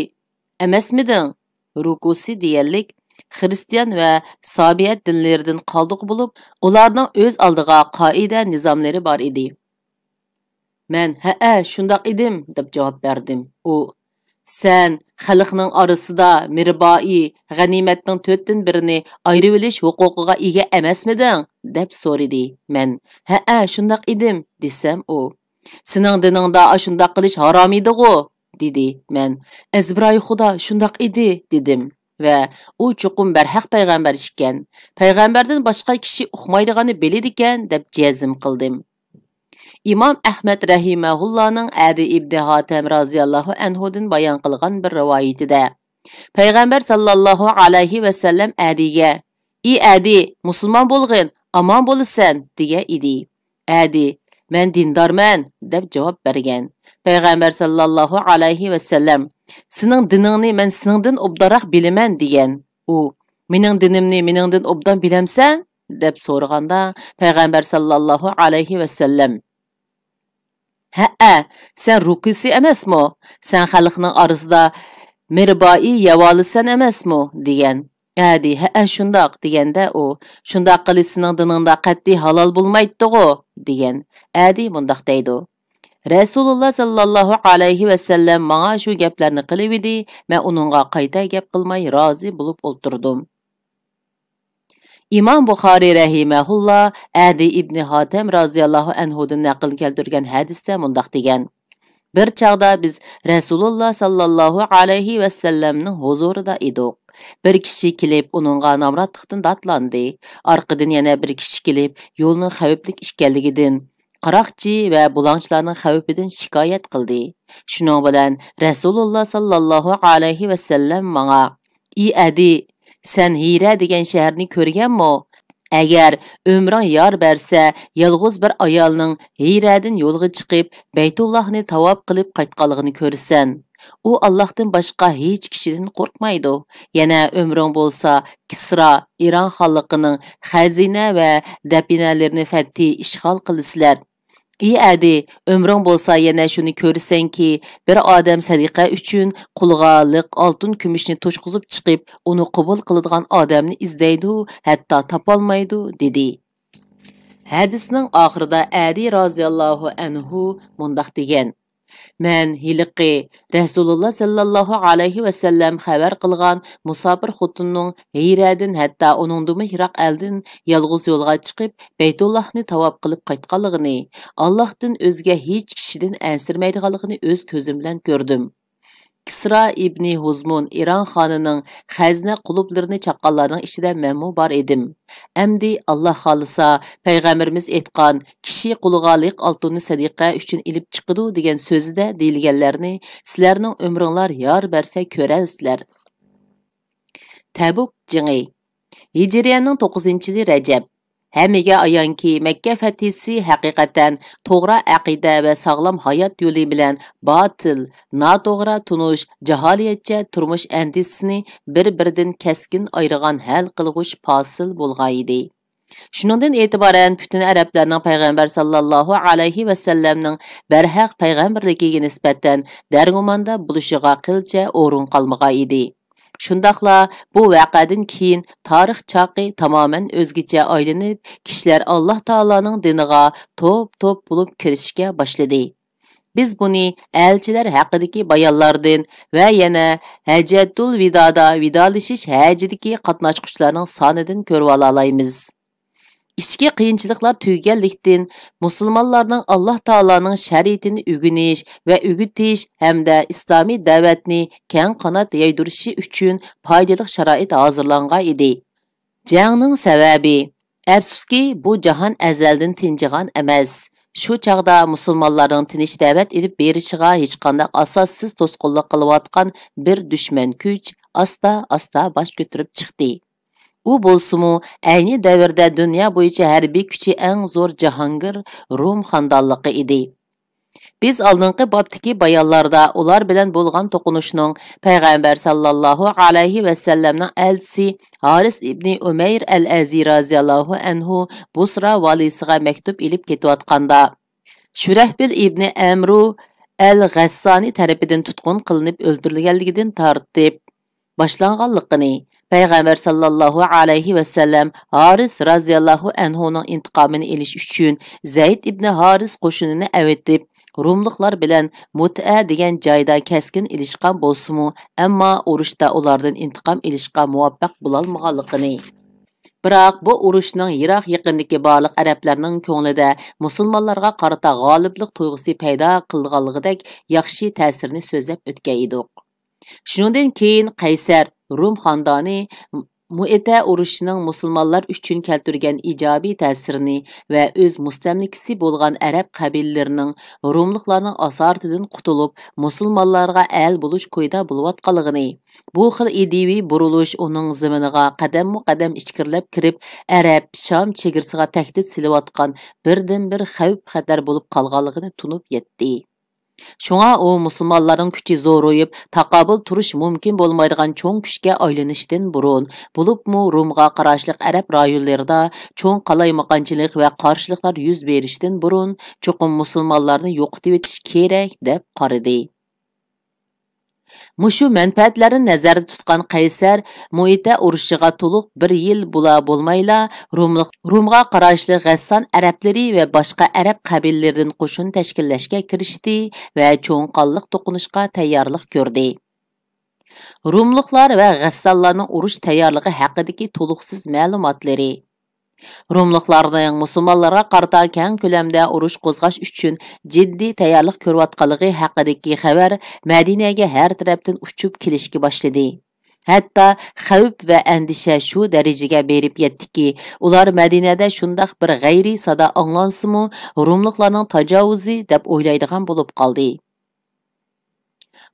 ئەمەسمىدىڭ؟ رۇكۇسى دېگەنلىك خىرىستىيان ۋە سابىئەت دىنلىرىدىن قالدۇق بولۇپ، ئۇلارنىڭ ئۆز ئالدىغا قائىدە نىزاملىرى بار ئىدى. مەن، ھەئە، شۇنداق ئىدىم، دەپ جاۋاب بەردىم. ئۇ، سەن خەلقنىڭ ئارىسىدا مىربائى، غەنىيمەتنىڭ تۆتتىن بىرىنى ئايرىۋېلىش ھوقۇقىغا ئىگە ئەمەسمىدىڭ؟ دەپ سورىدى. مەن، ھەئە، شۇنداق ئىدىم، دېسەم، ئۇ، سېنىڭ دىنىڭدا ئاشۇنداق قىلىش ھارام ئىدىغۇ؟ دېدى. مەن، ئەزبىرايى خۇدا، شۇنداق ئىدى، دېدىم. ۋە ئۇ چوقۇم بەرھەق پەيغەمبەر ئىكەن. پەيغەمبەردىن باشقا كىشى ئۇقمايدىغاننى بىلىدىكەن، دەپ جەزم قىلدىم. ئىمام ئەھمەد رەھىمەھۇللانىڭ ئەدى ئىبنى ھاتەم رازىياللاھۇ ئەنھۇدىن بايان قىلغان بىر رىۋايىتىدە، پەيغەمبەر ساللاللاھۇ ئەلەيھى ۋەسەللەم ئەدىگە، ئى ئەدى، مۇسۇلمان بولغىن، ئامان بولىسەن، دېگەن ئىدى. ئەدى، مەن دىندارمەن، دەپ جاۋاب بەرگەن. پەيغەمبەر ساللاللاھۇ ئەلەيھى ۋەسەللەم، سېنىڭ دىنىڭنى مەن سېنىڭدىن ئوبدانراق بىلىمەن، دېگەن. ئۇ، مېنىڭ دىنىمنى مېنىڭدىن ئوبدان بىلەمسەن؟ دەپ سورىغاندا، پەيغەمبەر ساللاللاھۇ ئەلەيھى ۋەسەللەم، ھەئە، سەن رۇكىسى ئەمەسمۇ؟ سەن خەلقنىڭ ئارىسىدا مىربائى يەۋالىسەن ئەمەسمۇ؟ دېگەن. ئەدى، ھەئە، شۇنداق، دېگەندە ئۇ، شۇنداق قىلىش سېنىڭ دىنىڭدا قەتئىي ھالال بولمايتتىغۇ؟ دېگەن. ئەدى مۇنداق دەيدۇ، رەسۇلۇللا ساللاللاھۇ ئەلەيھى ۋەسەللەم ماڭا شۇ گەپلەرنى قىلىۋىدى، مەن ئۇنىڭغا قايتا گەپ قىلماي رازى بولۇپ ئولتۇردۇم. ئىمام بۇخارىي رەھىمەھۇللا ئەدى ئىبنى ھاتەم رازىياللاھۇ ئەنھۇدىن نەقىل كەلتۈرگەن ھەدىستە مۇنداق دېگەن، بىر چاغدا بىز رەسۇلۇللا ساللاللاھۇ ئەلەيھى ۋەسەللەمنىڭ ھۇزۇرىدا ئىدۇق. بىر كىشى كېلىپ ئۇنىڭغا نامراتلىقتىن داتلاندى. ئارقىدىن يەنە بىر كىشى كېلىپ يولنىڭ خەۋپلىك ئىكەنلىكىدىن، قاراقچى ۋە بۇلاڭچىلارنىڭ خەۋپىدىن شىكايەت قىلدى. شۇنىڭ بىلەن رەسۇلۇللا ساللاللاھۇ ئەلەيھى ۋەسەللەم ماڭا، ئى ئەدى، سەن ھىرە دېگەن شەھەرنى كۆرگەنمۇ؟ ئەگەر ئۆمرۈڭ يار بەرسە، يالغۇز بىر ئايالنىڭ ھىرەدىن يولغا چىقىپ، بەيتۇللاھنى تاۋاپ قىلىپ قايتقانلىقىنى كۆرىسەن. ئۇ ئاللاھتىن باشقا ھېچ كىشىدىن قورقمايدۇ. يەنە ئۆمرۈڭ بولسا، كىسرا، ئىران خانلىقىنىڭ خەزىنە ۋە دەپىنەلىرىنى فەتھى، ئىشغال قىلىسىلەر. ئى ئەدى، ئۆمرۈڭ بولسا يەنە شۇنى كۆرىسەنكى، بىر ئادەم سەدىقە ئۈچۈن قولىغا لىق ئالتۇن كۈمۈشنى توشقۇزۇپ چىقىپ، ئۇنى قوبۇل قىلىدىغان ئادەمنى ئىزدەيدۇ، ھەتتا تاپالمايدۇ، دېدى. ھەدىسنىڭ ئاخىرىدا ئەدى رازىياللاھۇ ئەنھۇ مۇنداق دېگەن، مەن ھېلىقى رەسۇلۇللا سەللەللاھۇ ئەلەيھى ۋەسەللەم خەۋەر قىلغان مۇساپىر خوتۇننىڭ ھىرەدىن، ھەتتا ئۇنىڭدىنمۇ يىراق ئەلدىن يالغۇز يولغا چىقىپ، بەيتۇللاھنى تاۋاپ قىلىپ قايتقانلىقىنى، ئاللاھتىن ئۆزگە ھېچ كىشىدىن ئەنسىرىمەيدىغانلىقىنى ئۆز كۆزۈم بىلەن كۆردۈم. كىسرا ئىبنى ھۇزمۇن ئىران خانىنىڭ خەزنە قۇلۇپلىرىنى چاققانلارنىڭ ئىچىدە مەنمۇ بار ئىدىم. ئەمدى، ئاللا خالىسا، پەيغەمبىرىمىز ئېيتقان، «كىشى قولىغا لىق ئالتۇننى سەدىقە ئۈچۈن ئېلىپ چىقىدۇ» دېگەن سۆزىدە دېيىلگەنلەرنى سىلەرنىڭ ئۆمرۈڭلار يار بەرسە كۆرەرسىلەر. تەبۇك جېڭى. ھىجرىيەنىڭ توققۇزىنچى يىلى رەجەب. ھەممىگە ئايانكى، مەككە فەتھىسى ھەقىقەتەن توغرا ئەقىدە ۋە ساغلام ھايات يولى بىلەن باتىل، ناتوغرا تونۇش، جاھالىيەتچە تۇرمۇش ئەندىزىسىنى بىر-بىرىدىن كەسكىن ئايرىغان ھەل قىلغۇچ پاسىل بولغانىدى. شۇنىڭدىن ئېتىبارەن پۈتۈن ئەرەبلەرنىڭ پەيغەمبەر ساللاللاھۇ ئەلەيھى ۋەسەللەمنىڭ بەرھەق پەيغەمبەرلىكىگە نىسبەتەن دەرگۇماندا بولۇشىغا قىلچە ئورۇن قالمىغان ئىدى. شۇنداقلا بۇ ۋەقەدىن كېيىن تارىخ چاقى تامامەن ئۆزگىچە ئايلىنىپ، كىشىلەر ئاللا تائالانىڭ دىنىغا توپ-توپ بولۇپ كىرىشكە باشلىدى. بىز بۇنى ئەلچىلەر ھەققىدىكى بايانلاردىن ۋە يەنە ھەجەتۇل ۋىدادا ۋىدالىشىش ھەجىدىكى قاتناشقۇچىلارنىڭ سانىدىن كۆرۈۋالالايمىز. ئىچكى قىيىنچىلىقلار تۈگىگەنلىكتىن، مۇسۇلمانلارنىڭ ئاللاھ تائالانىڭ شەرىئىتىنى ئۆگىنىش ۋە ئۆگىتىش ھەمدە ئىسلامىي دەۋەتنى كەڭ قانات يايدۇرۇشى ئۈچۈن پايدىلىق شارائىت ھازىرلانغان ئىدى. جەڭنىڭ سەۋەبى. ئەپسۇسكى، بۇ جاھان ئەزەلدىن تىنچىغان ئەمەس. شۇ چاغدا مۇسۇلمانلارنىڭ تىنچ دەۋەت ئېلىپ بېرىشىغا ھېچقانداق ئاساسسىز توسقۇنلۇق قىلىۋاتقان بىر دۈشمەن كۈچ ئاستا-ئاستا باش كۆتۈرۈپ چىقتى. ئۇ بولسىمۇ، ئەينى دەۋردە دۇنيا بويىچە ھەربىي كۈچى ئەڭ زور جاھانگىر روم خاندانلىقى ئىدى. بىز ئالدىنقى بابتىكى بايانلاردا ئۇلار بىلەن بولغان توقۇنۇشنىڭ پەيغەمبەر ساللاللاھۇ ئەلەيھى ۋەسەللەمنىڭ ئەلچىسى ھارىس ئىبنى ئۇمەير ئەل ئەزى رازىياللاھۇ ئەنھۇ بۇسرا ۋالىسىغا مەكتۇپ ئېلىپ كېتىۋاتقاندا، شۇرەھبىل ئىبنى ئەمرۇ ئەل غەسسانى تەرىپىدىن تۇتقۇن قىلىنىپ ئۆلتۈرۈلگەنلىكىدىن تارتىپ باشلانغانلىقىنى، پەيغەمبەر ساللاللاھۇ ئەلەيھى ۋەسەللەم ھارىس رازىياللاھۇ ئەنھۇنىڭ ئىنتىقامىنى ئېلىش ئۈچۈن زەيد ئىبنى ھارىس قوشۇنىنى ئەۋېتىپ، روملۇقلار بىلەن مۇتئە دېگەن جايدا كەسكىن ئېلىشقان بولسىمۇ، ئەمما ئۇرۇشتا ئۇلاردىن ئىنتىقام ئېلىشقا مۇۋەپپەق بولالمىغانلىقىنى، بىراق بۇ ئۇرۇشنىڭ يىراق يېقىندىكى بارلىق ئەرەبلەرنىڭ كۆڭلىدە مۇسۇلمانلارغا قارىتا غالىبلىق تۇيغۇسى پەيدا قىلىدىغانلىقىدەك ياخشى تەسىرنى سۆزلەپ ئۆتكەن ئىدۇق. شۇنىڭدىن كېيىن قەيسەر، روم خاندانى، مۇئتە ئۇرۇشىنىڭ مۇسۇلمانلار ئۈچۈن كەلتۈرگەن ئىجابىي تەسىرىنى ۋە ئۆز مۇستەملىكىسى بولغان ئەرەب قەبىلىلىرىنىڭ روملۇقلارنىڭ ئاسارىتىدىن قۇتۇلۇپ، مۇسۇلمانلارغا ئەل بولۇش كويىدا بولۇۋاتقانلىقىنى، بۇ خىل ئىدىيىۋى بۇرۇلۇش ئۇنىڭ زېمىنىغا قەدەممۇ قەدەم ئىچكىرىلەپ كىرىپ، ئەرەب، شام چېگرىسىغا تەھدىت سېلىۋاتقان بىردىنبىر خەۋپ-خەتەر بولۇپ قالغانلىقىنى تونۇپ يەتتى. شۇڭا ئۇ مۇسۇلمانلارنىڭ كۈچى زورىيىپ، تاقابىل تۇرۇش مۇمكىن بولمايدىغان چوڭ كۈچكە ئايلىنىشتىن بۇرۇن، بولۇپمۇ رومغا قاراشلىق ئەرەب رايونلىرىدا چوڭ قالايمىقانچىلىق ۋە قارشىلىقلار يۈز بېرىشتىن بۇرۇن، چوقۇم مۇسۇلمانلارنى يوقىتىۋېتىش كېرەك، دەپ قارىدى. مۇشۇ مەنپەئەتلەرنى نەزەردە تۇتقان قەيسەر مۇئتە ئۇرۇشىغا تولۇق بىر يىل بولا بولمايلا، روملۇق، رومغا قاراشلىق غەسسان ئەرەبلىرى ۋە باشقا ئەرەب قەبىلىلىرىدىن قوشۇن تەشكىللەشكە كىرىشتى ۋە چوڭ قانلىق توقۇنۇشقا تەييارلىق كۆردى. روملۇقلار ۋە غەسسانلارنىڭ ئۇرۇش تەييارلىقى ھەققىدىكى تولۇقسىز مەلۇماتلىرى. روملۇقلارنىڭ مۇسۇلمانلارغا قارىتا كەڭ كۆلەمدە ئۇرۇش قوزغاش ئۈچۈن جىددىي تەييارلىق كۆرۈۋاتقانلىقى ھەققىدىكى خەۋەر مەدىنەگە ھەر تەرەپتىن ئۇچۇپ كېلىشكە باشلىدى. ھەتتا خەۋپ ۋە ئەندىشە شۇ دەرىجىگە بېرىپ يەتتىكى، ئۇلار مەدىنەدە شۇنداق بىر غەيرىي سادا ئاڭلانسىمۇ، روملۇقلارنىڭ تاجاۋۇزى دەپ ئويلايدىغان بولۇپ قالدى.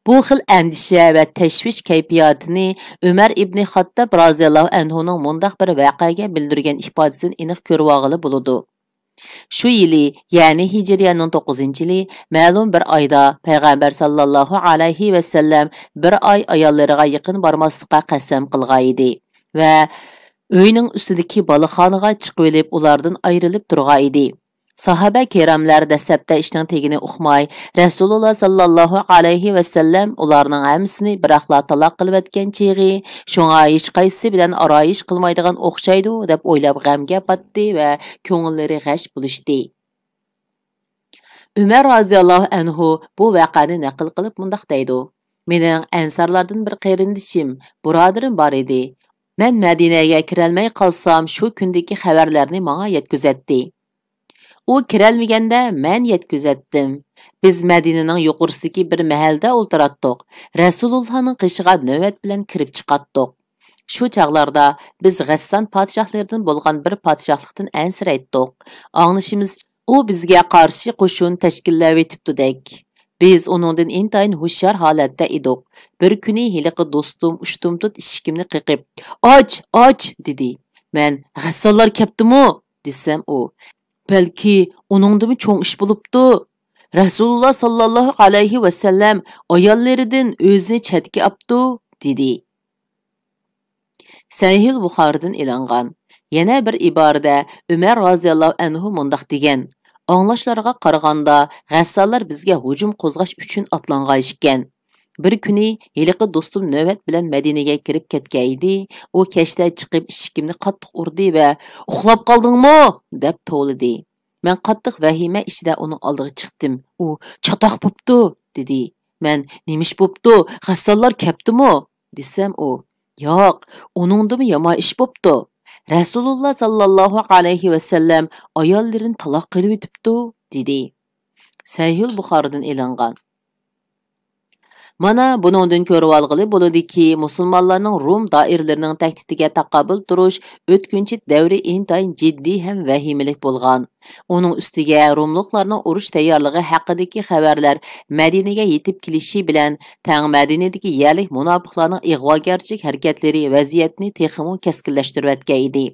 بۇ خىل ئەندىشە ۋە تەشۋىش كەيپىياتىنى ئۆمەر ئىبنى خاتتاب رازىياللاھۇ ئەنھۇنىڭ مۇنداق بىر ۋەقەگە بىلدۈرگەن ئىپادىسىدىن ئېنىق كۆرۈۋالغىلى بولىدۇ. شۇ يىلى، يەنى ھىجرىيەنىڭ توققۇزىنچى يىلى، مەلۇم بىر ئايدا پەيغەمبەر ساللاللاھۇ ئەلەيھى ۋەسەللەم بىر ئاي ئاياللىرىغا يېقىن بارماسلىققا قەسەم قىلغان ئىدى ۋە ئۆينىڭ ئۈستىدىكى بالىخانىغا چىقىۋېلىپ، ئۇلاردىن ئايرىلىپ تۇرغان ئىدى. ساھابە كىراملار دەسلەپتە ئىشنىڭ تېگىنى ئۇقماي، رەسۇلۇللا ساللاللاھۇ ئەلەيھى ۋەسەللەم ئۇلارنىڭ ھەممىسىنى بىراقلا تالاق قىلىۋەتكەن چېغى، شۇڭا ھېچقايسىسى بىلەن ئارايىش قىلمايدىغان ئوخشايدۇ، دەپ ئويلاپ غەمگە پاتتى ۋە كۆڭۈللىرى غەش بولۇشتى. ئۆمەر رازىياللاھۇ ئەنھۇ بۇ ۋەقەنى نەقىل قىلىپ مۇنداق دەيدۇ: مېنىڭ ئەنسارلاردىن بىر قېرىندىشىم، بۇرادىرىم بار ئىدى. مەن مەدىنەگە كىرەلمەي قالسام، شۇ كۈندىكى خەۋەرلەرنى ماڭا يەتكۈزەتتى. ئۇ كىرەلمىگەندە مەن يەتكۈزەتتىم. بىز مەدىنىنىڭ يۇقىرىسىدىكى بىر مەھەلدە ئولتۇراتتۇق. رەسۇلۇللانىڭ قېشىغا نۆۋەت بىلەن كىرىپ چىقاتتۇق. شۇ چاغلاردا بىز غەسسان پادىشاھلىرىدىن بولغان بىر پادىشاھلىقتىن ئەنسىرەيتتۇق. ئاڭلىشىمىزچە، ئۇ بىزگە قارشى قوشۇن تەشكىللەۋېتىپتۇدەك. بىز ئۇنىڭدىن ئىنتايىن ھوشيار ھالەتتە ئىدۇق. بىر كۈنى ھېلىقى دوستۇم ئۇشتۇمتۇت ئىشىكىمنى قېقىپ، «ئاچ، ئاچ!» دېدى. مەن، «غەسسانلار كەپتىمۇ؟» دېسەم ئۇ، «بەلكى ئۇنىڭدىنمۇ چوڭ ئىش بولۇپتۇ. رەسۇلۇللا ساللاللاھۇ ئەلەيھى ۋەسەللەم ئاياللىرىدىن ئۆزىنى چەتكە ئاپتۇ» دېدى. سەھىھۇل بۇخارىدىن ئېلىنغان. يەنە بىر ئىبارىدە ئۆمەر رازىياللاھۇ ئەنھۇ مۇنداق دېگەن: «ئاڭلاشلارغا قارىغاندا، غەسسانلار بىزگە ھۇجۇم قوزغاش ئۈچۈن ئاتلانغان ئىكەن. بىر كۈنى ھېلىقى دوستۇم نۆۋەت بىلەن مەدىنىگە كىرىپ كەتكەن ئىدى. ئۇ كەچتە چىقىپ ئىشىكىمنى قاتتىق ئۇردى ۋە، 'ئۇخلاپ قالدىڭمۇ؟' دەپ توۋلىدى. مەن قاتتىق ۋەھىمە ئىچىدە ئۇنىڭ ئالدىغا چىقتىم. ئۇ، 'چاتاق بوپتۇ!' دېدى. مەن، 'نېمە ئىش بوپتۇ؟ غەسسانلار كەپتىمۇ؟' دېسەم ئۇ، 'ياق، ئۇنىڭدىمۇ يامان ئىش بوپتۇ. رەسۇلۇللا ساللاللاھۇ ئەلەيھى ۋەسەللەم ئاياللىرىنى تالاق قىلىۋېتىپتۇ، دېدى. سەھىھۇل بۇخارىدىن ئېلىنغان. مانا، بۇنىڭدىن كۆرۈۋالغىلى بولىدۇكى، مۇسۇلمانلارنىڭ روم دائىرىلىرىنىڭ تەھدىتىگە تاقابىل تۇرۇش ئۆتكۈنچى دەۋرى ئىنتايىن جىددىي ھەم ۋەھىمىلىك بولغان. ئۇنىڭ ئۈستىگە روملۇقلارنىڭ ئۇرۇش تەييارلىقى ھەققىدىكى خەۋەرلەر مەدىنىگە يېتىپ كېلىشى بىلەن، تەڭ مەدىنىدىكى يەرلىك مۇناپىقلارنىڭ ئىغۋاگەرچىلىك ھەرىكەتلىرى ۋەزىيەتنى تېخىمۇ كەسكىنلەشتۈرۈۋەتكەن ئىدى.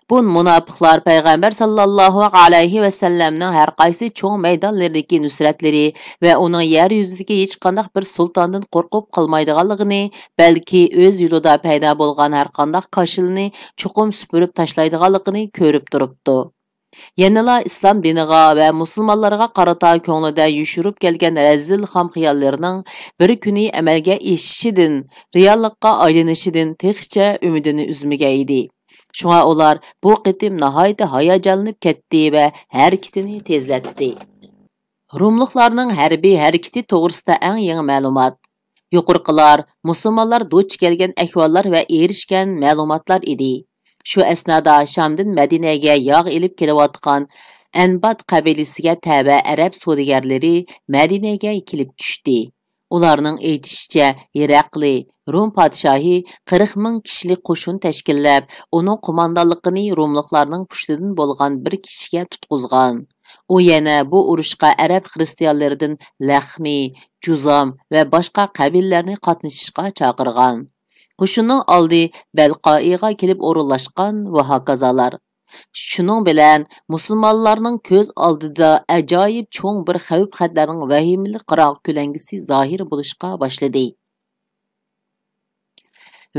بۇ مۇناپىقلار پەيغەمبەر ساللاللاھۇ ئەلەيھى ۋەسەللەمنىڭ ھەر قايسى چوڭ مەيدانلىرىدىكى نۇسرەتلىرى ۋە ئۇنىڭ يەر يۈزىدىكى ھېچقانداق بىر سۇلتاندىن قورقۇپ قالمايدىغانلىقىنى، بەلكى ئۆز يولىدا پەيدا بولغان ھەرقانداق كاشىلىنى چوقۇم سۈپۈرۈپ تاشلايدىغانلىقىنى كۆرۈپ تۇرۇپتۇ. يەنىلا ئىسلام دىنىغا ۋە مۇسۇلمانلارغا قارىتا كۆڭلىدە يوشۇرۇپ كەلگەن رەزىل خام خىياللىرىنىڭ بىر كۈنى ئەمەلگە ئېشىشىدىن، رېئاللىققا ئايلىنىشىدىن تېخىچە ئۈمىدىنى ئۈزمىگەن ئىدى. شۇڭا ئۇلار بۇ قېتىم ناھايىتى ھاياجانلىنىپ كەتتى ۋە ھەرىكىتىنى تېزلەتتى. روملۇقلارنىڭ ھەربىي ھەرىكىتى توغرىسىدا ئەڭ يېڭى مەلۇمات. يۇقىرىقىلار مۇسۇلمانلار دۇچ كەلگەن ئەھۋاللار ۋە ئېرىشكەن مەلۇماتلار ئىدى. شۇ ئەسنادا شامدىن مەدىنەگە ياغ ئېلىپ كېلىۋاتقان ئەنبات قەبىلىسىگە تەۋە ئەرەب سودىگەرلىرى مەدىنەگە كېلىپ چۈشتى. ئۇلارنىڭ ئېيتىشىچە، ھېرەقلى، روم پادىشاھى قىرىق مىڭ كىشىلىك قوشۇن تەشكىللەپ، ئۇنىڭ قوماندانلىقىنى روملۇقلارنىڭ پۇشتىدىن بولغان بىر كىشىگە تۇتقۇزغان. ئۇ يەنە بۇ ئۇرۇشقا ئەرەب خىرىستىيانلىرىدىن لەخمى، جۇزام ۋە باشقا قەبىلىلەرنى قاتنىشىشقا چاقىرغان. قوشۇننىڭ ئالدى بەلقائىغا كېلىپ ئورۇنلاشقان ۋە ھاكازالار. شۇنىڭ بىلەن مۇسۇلمانلارنىڭ كۆز ئالدىدا ئاجايىپ چوڭ بىر خەۋپ-خەتەرنىڭ ۋەھىمىلىك قارا كۆلەڭگىسى زاھىر بولۇشقا باشلىدى.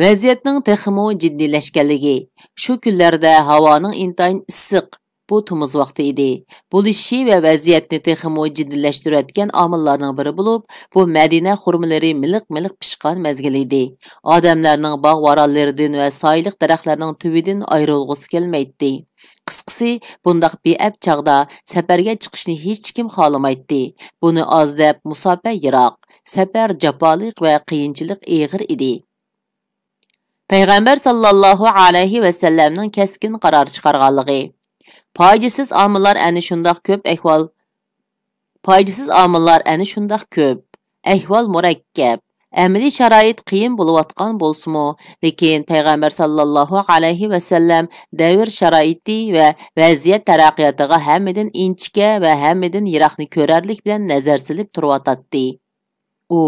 ۋەزىيەتنىڭ تېخىمۇ جىددىيلەشكەنلىكى، شۇ كۈنلەردە ھاۋانىڭ ئىنتايىن ئىسسىق، بۇ تومۇز ۋاقتى ئىدى، بولۇشى ۋە ۋەزىيەتنى تېخىمۇ جىددىيلەشتۈرۈۋەتكەن ئامىللارنىڭ بىرى بولۇپ، بۇ مەدىنە خورمىلىرى مىلىق-مىلىق پىشقان مەزگىل ئىدى. ئادەملەرنىڭ باغ-ۋارانلىرىدىن ۋە سايىلىق دەرەخلەرنىڭ تۈۋىدىن ئايرىلغۇسى كەلمەيتتى. قىسقىسى، بۇنداق بىئەپ چاغدا سەپەرگە چىقىشنى ھېچكىم خالىمايتتى. بۇنى ئاز دەپ، مۇساپە يىراق، سەپەر جاپالىق ۋە قىيىنچىلىق ئېغىر ئىدى. پەيغەمبەر ساللاللاھۇ ئەلەيھى ۋەسەللەمنىڭ كەسكىن قارار چىقارغانلىقى. پايدىسىز ئامىللار ئەنە شۇنداق كۆپ ئەھۋال، پايدىسىز ئامىللار ئەنە شۇنداق كۆپ. ئەھۋال مۇرەككەپ. ئەمەلىي شارائىت قىيىن بولۇۋاتقان بولسىمۇ، لېكىن پەيغەمبەر ساللاللاھۇ ئەلەيھى ۋەسەللەم دەۋر شارائىتى ۋە ۋەزىيەت تەرەققىياتىغا ھەممىدىن ئىنچىكە ۋە ھەممىدىن يىراقنى كۆرەرلىك بىلەن نەزەر سېلىپ تۇرۇۋاتاتتى. ئۇ،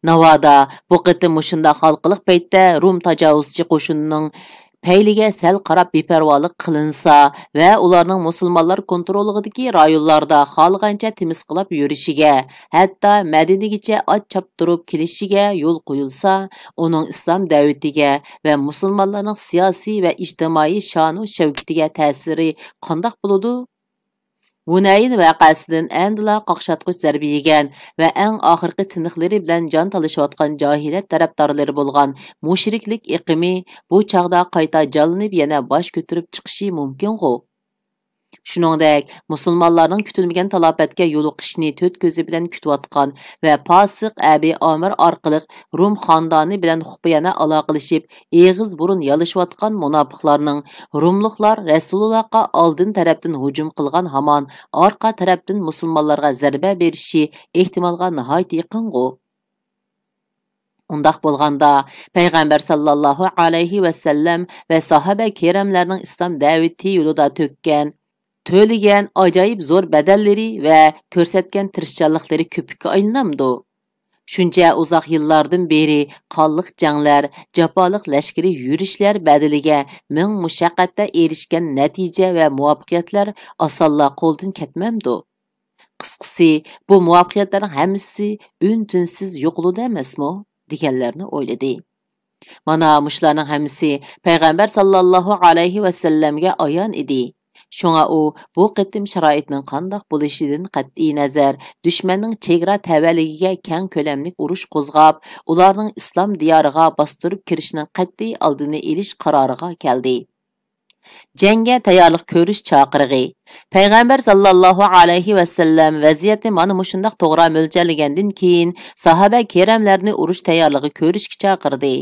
ناۋادا بۇ قېتىم مۇشۇنداق ھالقىلىق پەيتتە روم تاجاۋۇزچى قوشۇنىنىڭ پەيلىگە سەل قاراپ بىپەرۋالىق قىلىنسا ۋە ئۇلارنىڭ مۇسۇلمانلار كونتروللۇقىدىكى رايونلاردا خالىغانچە تىمىسقىلاپ يۈرۈشىگە، ھەتتا مەدىنىگىچە ئات چاپتۇرۇپ كېلىشىگە يول قويۇلسا، ئۇنىڭ ئىسلام دەۋىتىگە ۋە مۇسۇلمانلارنىڭ سىياسىي ۋە ئىجتىمائىي شانۇ شەۋكىتىگە تەسىرى قانداق بولىدۇ؟ ھۇنەيىن ۋەقەسىدىن ئەمدىلا قاقشاتقۇچ زەربە يېگەن ۋە ئەڭ ئاخىرقى تىنىقلىرى بىلەن جان تالىشىۋاتقان جاھىلىيەت تەرەپدارلىرى بولغان مۇشرىكلىك ئېقىمى بۇ چاغدا قايتا جانلىنىپ، يەنە باش كۆتۈرۈپ چىقىشى مۇمكىنغۇ؟ شۇنىڭدەك، مۇسۇلمانلارنىڭ كۈتۈلمىگەن تالاپەتكە يولۇقۇشىنى تۆت كۆزى بىلەن كۈتۈۋاتقان ۋە پاسىق ئەبى ئامىر ئارقىلىق روم خاندانى بىلەن خۇپىيانە ئالاقىلىشىپ، ئېغىز بۇرۇن يالىشىۋاتقان مۇناپىقلارنىڭ روملۇقلار رەسۇلۇللاھقا ئالدىن تەرەپتىن ھۇجۇم قىلغان ھامان ئارقا تەرەپتىن مۇسۇلمانلارغا زەربە بېرىشى ئېھتىمالغا ناھايىتى يېقىنغۇ. ئۇنداق بولغاندا، پەيغەمبەر ساللاللاھۇ ئەلەيھى ۋەسەللەم ۋە ساھابە كىراملارنىڭ ئىسلام دەۋىتى يولىدا تۆككەن، تۆلىگەن ئاجايىپ زور بەدەللىرى ۋە كۆرسەتكەن تىرىشچانلىقلىرى كۆپۈككە ئايلىنامدۇ؟ شۇنچە ئۇزاق يىللاردىن بېرى قانلىق جەڭلەر، جاپالىق لەشكىرىي يۈرۈشلەر بەدىلىگە مىڭ مۇشەققەتتە ئېرىشكەن نەتىجە ۋە مۇۋەپپەقىيەتلەر ئاسانلا قولدىن كەتمەمدۇ؟ قىسقىسى، بۇ مۇۋەپپەقىيەتلەرنىڭ ھەممىسى ئۈن-تىنسىز يوقىلىدۇ ئەمەسمۇ؟ دېگەنلەرنى ئويلىدى. مانا مۇشۇلارنىڭ ھەممىسى پەيغەمبەر ساللاللاھۇ ئەلەيھى ۋەسەللەمگە ئايان ئىدى. شۇڭا ئۇ بۇ قېتىم شارائىتنىڭ قانداق بولۇشىدىن قەتئىينەزەر، دۈشمەننىڭ چېگرا تەۋەلىكىگە كەڭ كۆلەملىك ئۇرۇش قوزغاپ، ئۇلارنىڭ ئىسلام دىيارىغا باستۇرۇپ كىرىشىنىڭ قەتئىي ئالدىنى ئېلىش قارارىغا كەلدى. جەڭگە تەييارلىق كۆرۈش چاقىرىقى. پەيغەمبەر ساللاللاھۇ ئەلەيھى ۋەسەللەم ۋەزىيەتنى مانا مۇشۇنداق توغرا مۆلچەرلىگەندىن كېيىن، ساھابە كىراملارنى ئۇرۇش تەييارلىقى كۆرۈشكە چاقىردى.